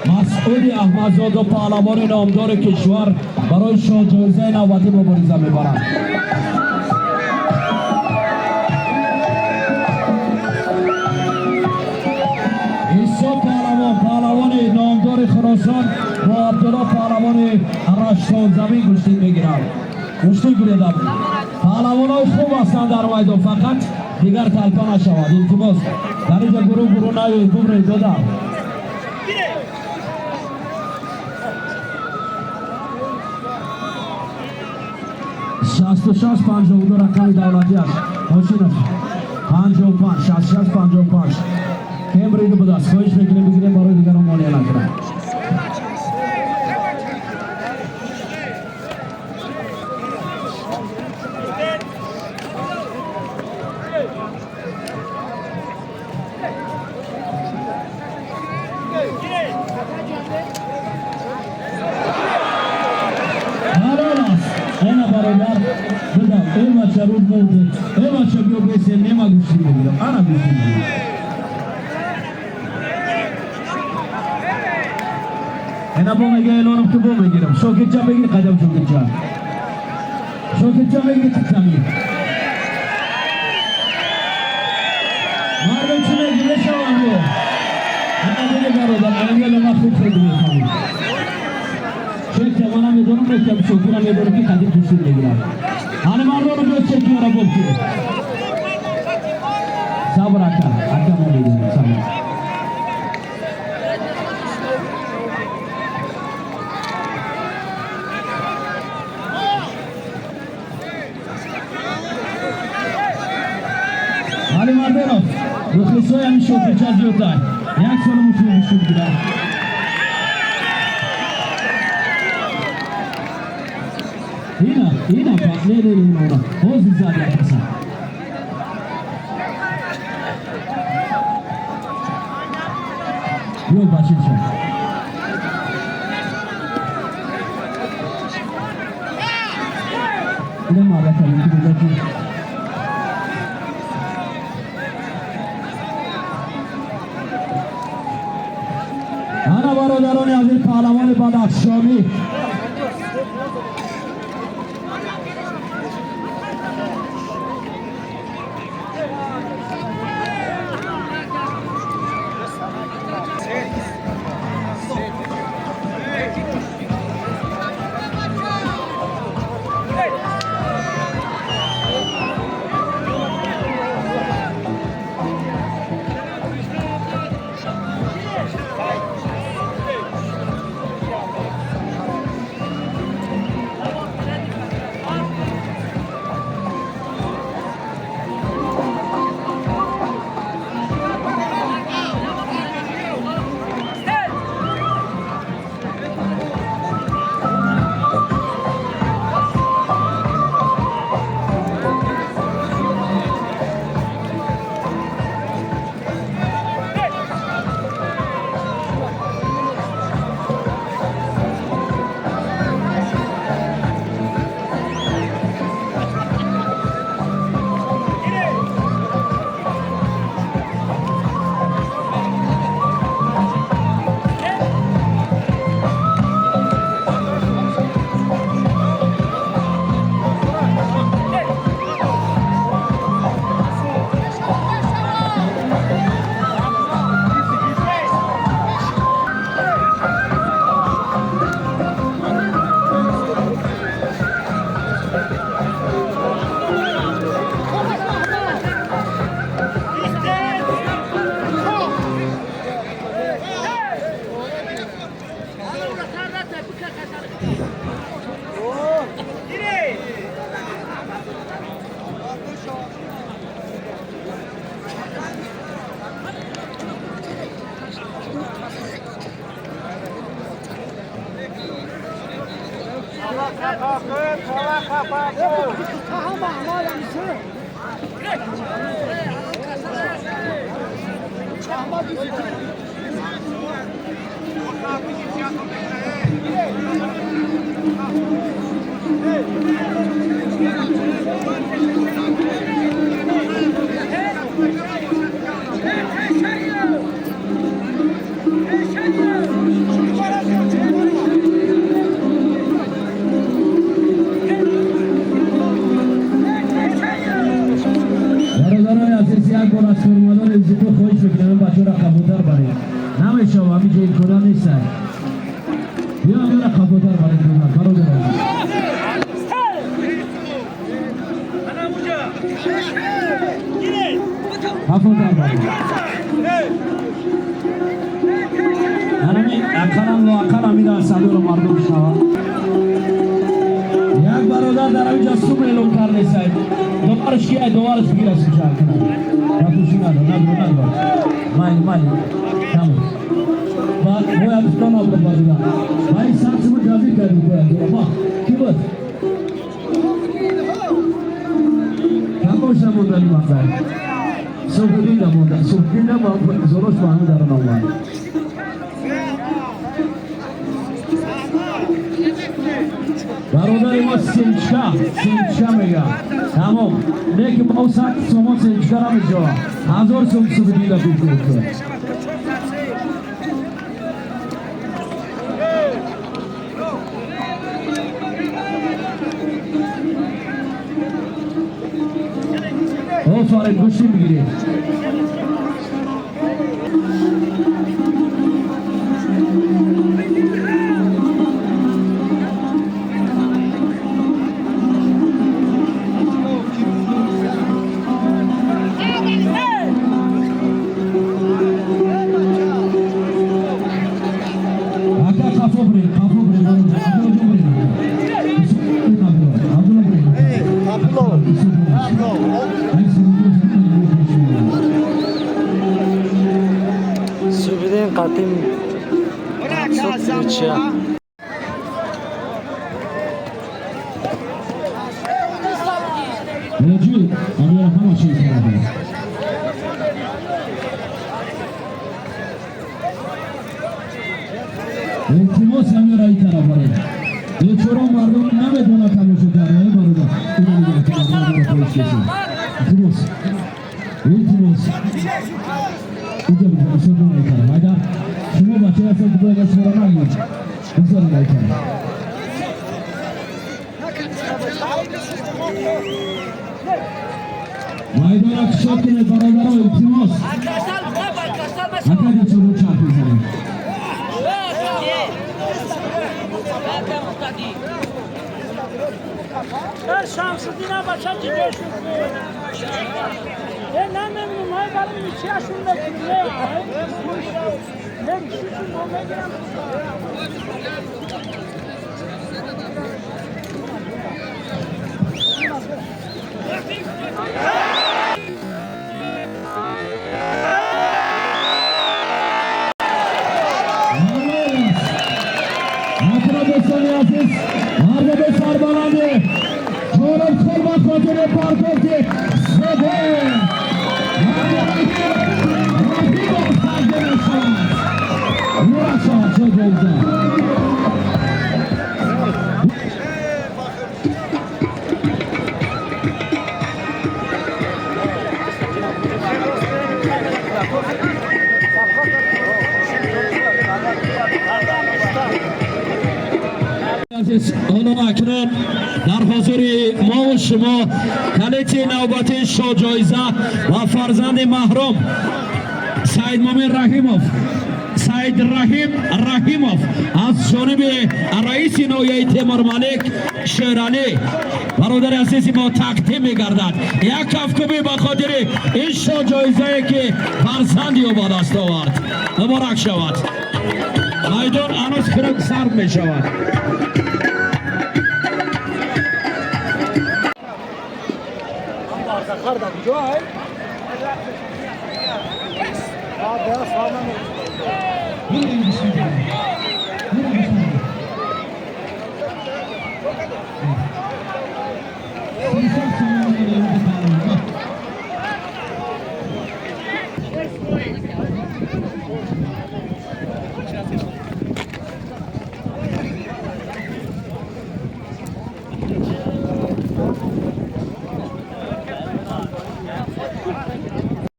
Масъуди Аҳмадзода, паҳлавони номдори кишвар, барои шоҳҷоизаи навбатӣ мубориза мебаранд. Исо паҳлавон, паҳлавони номдори Хуросон, бо Абдулло паҳлавони Раштонзамин гӯштин мегиранд. Гӯштин гиредам. Паҳлавонҳои хуб ҳастанд дар майдон, фақат дигар талпа нашавад. Илтимос, дар инҷа гурӯҳ гурӯҳ наёед, бубред, дода. 66 52 рақами давлатиаш мошинаш 55 66 55 Кемри будааст. Хоҳиш мекунем, бигирем, барои дигарон монеа накунад. Ҳалол аст. Ана, бародар, бидам. Э, бача, рӯз мовде. Э, бача, биё бесе, нема гӯштӣ мегирам. Ана, гӯштӣ мегирам. Ена, бо мега эълоном ки бо мегирам. Шокирча бегир, қадам, шокирча. Шокирча бегир, ками. Мардум чӣ мегир мешаванд? Ана, дига, бародар, ангела ма хуб хеле мефаҳмам. Чекча мана медонам, мекам шокира медонам ки қадим гӯштӣ мегирам. Ҳани, мардону биё, чекиёра бобки. Сабр, ака, ака, мо медонем, сабр. Али Мардонов, мухлисои ҳамин шокирча зиёдтар. Як соли мушкил гӯштӣ бигирад. Ина, ина, не, не, не, не, ҳозир зад як каса. Биё, бачинча. Ина, мардака, ки бигӯ. Ана, бародарони азиз, паҳлавони бадахшонӣ. Бародарони азиз, як бор аз кормандони зито хоҳиш мекунам, бачаро қабултар баред. Намешава, ҳамиҷо имкона нест. Биё, ҳамира қабултар баред, бародар азиз. Қабултар баред. Ҳамин ақаллан лоақал ҳамира садоро мардум шавад. Як бародар дар ҳамиҷа сум. Эълон кардесай. Доварш ки ай, доварш бигира, сучар кунад. Напуши надо, надо, надо. Майли, майли. Тамом. Ба бояд дона бабадига. Май саксиму ҷазир кардем бояд. Ма, ки буд? Камоша мондани мақсад. Субҳиддин намонда. Субҳиддин намонда. Зорош маҳмуд дар омад. Бародари мо семечка, семечка мега. Тамом. Лекин ба 100 сомон семечка намешава. 1000 сом Субҳиддина пеш гирифта. Офарин, гӯшӣ бигиред. Ака, қафо биред, қафо биред, Абдулло биред. Абдулло биред. Абдулло. Абдулло. Субидин қатим ничья. Мавҷуд, амира ҳама чиз тарафа. Илтимос, амира ин тараф баред. Бечора мардум намедонад тамошо карда, э бародар. Ина нигоҳ кунад, бародар, хоҳиш кесед. Илтимос. Илтимос. Инҷа бизанед, шумо ин тараф. Агар шумо бача ҳастед, ки бояд шуморо нагӯед. Бизанед ин тараф. Майдона кушод кунед, бародаро, илтимос. Ака, бечора чарх мезанед. Шамсуддина бача ҷидо шуд. Е, намемонам, ай бари ничьяшун мекунем. Не, шучун мо мегирам. Акра, дӯстони азиз, мардуми сарбаланди Ҷонибхол ба хотири пардохти зебо Раҳимов тақдим мешавад. Мурашон чо ҷоиза. Азиз, ҳоло акнун дар ҳузури мову шумо калити навбатии шоҳҷоиза ва фарзанди маҳрум Саидмумин Раҳимов, Саид Раҳим Раҳимов аз ҷониби раиси ноҳияи Темурмалик Шералӣ бародари азизи мо тақдим мегардад. Як кафкубӣ ба хотири ин шоҳҷоизае, ки фарзанди ӯ ба даст овард. Муборак шавад. Майдон ҳанӯз хунук, сард мешавад. Захар да куҷо ай?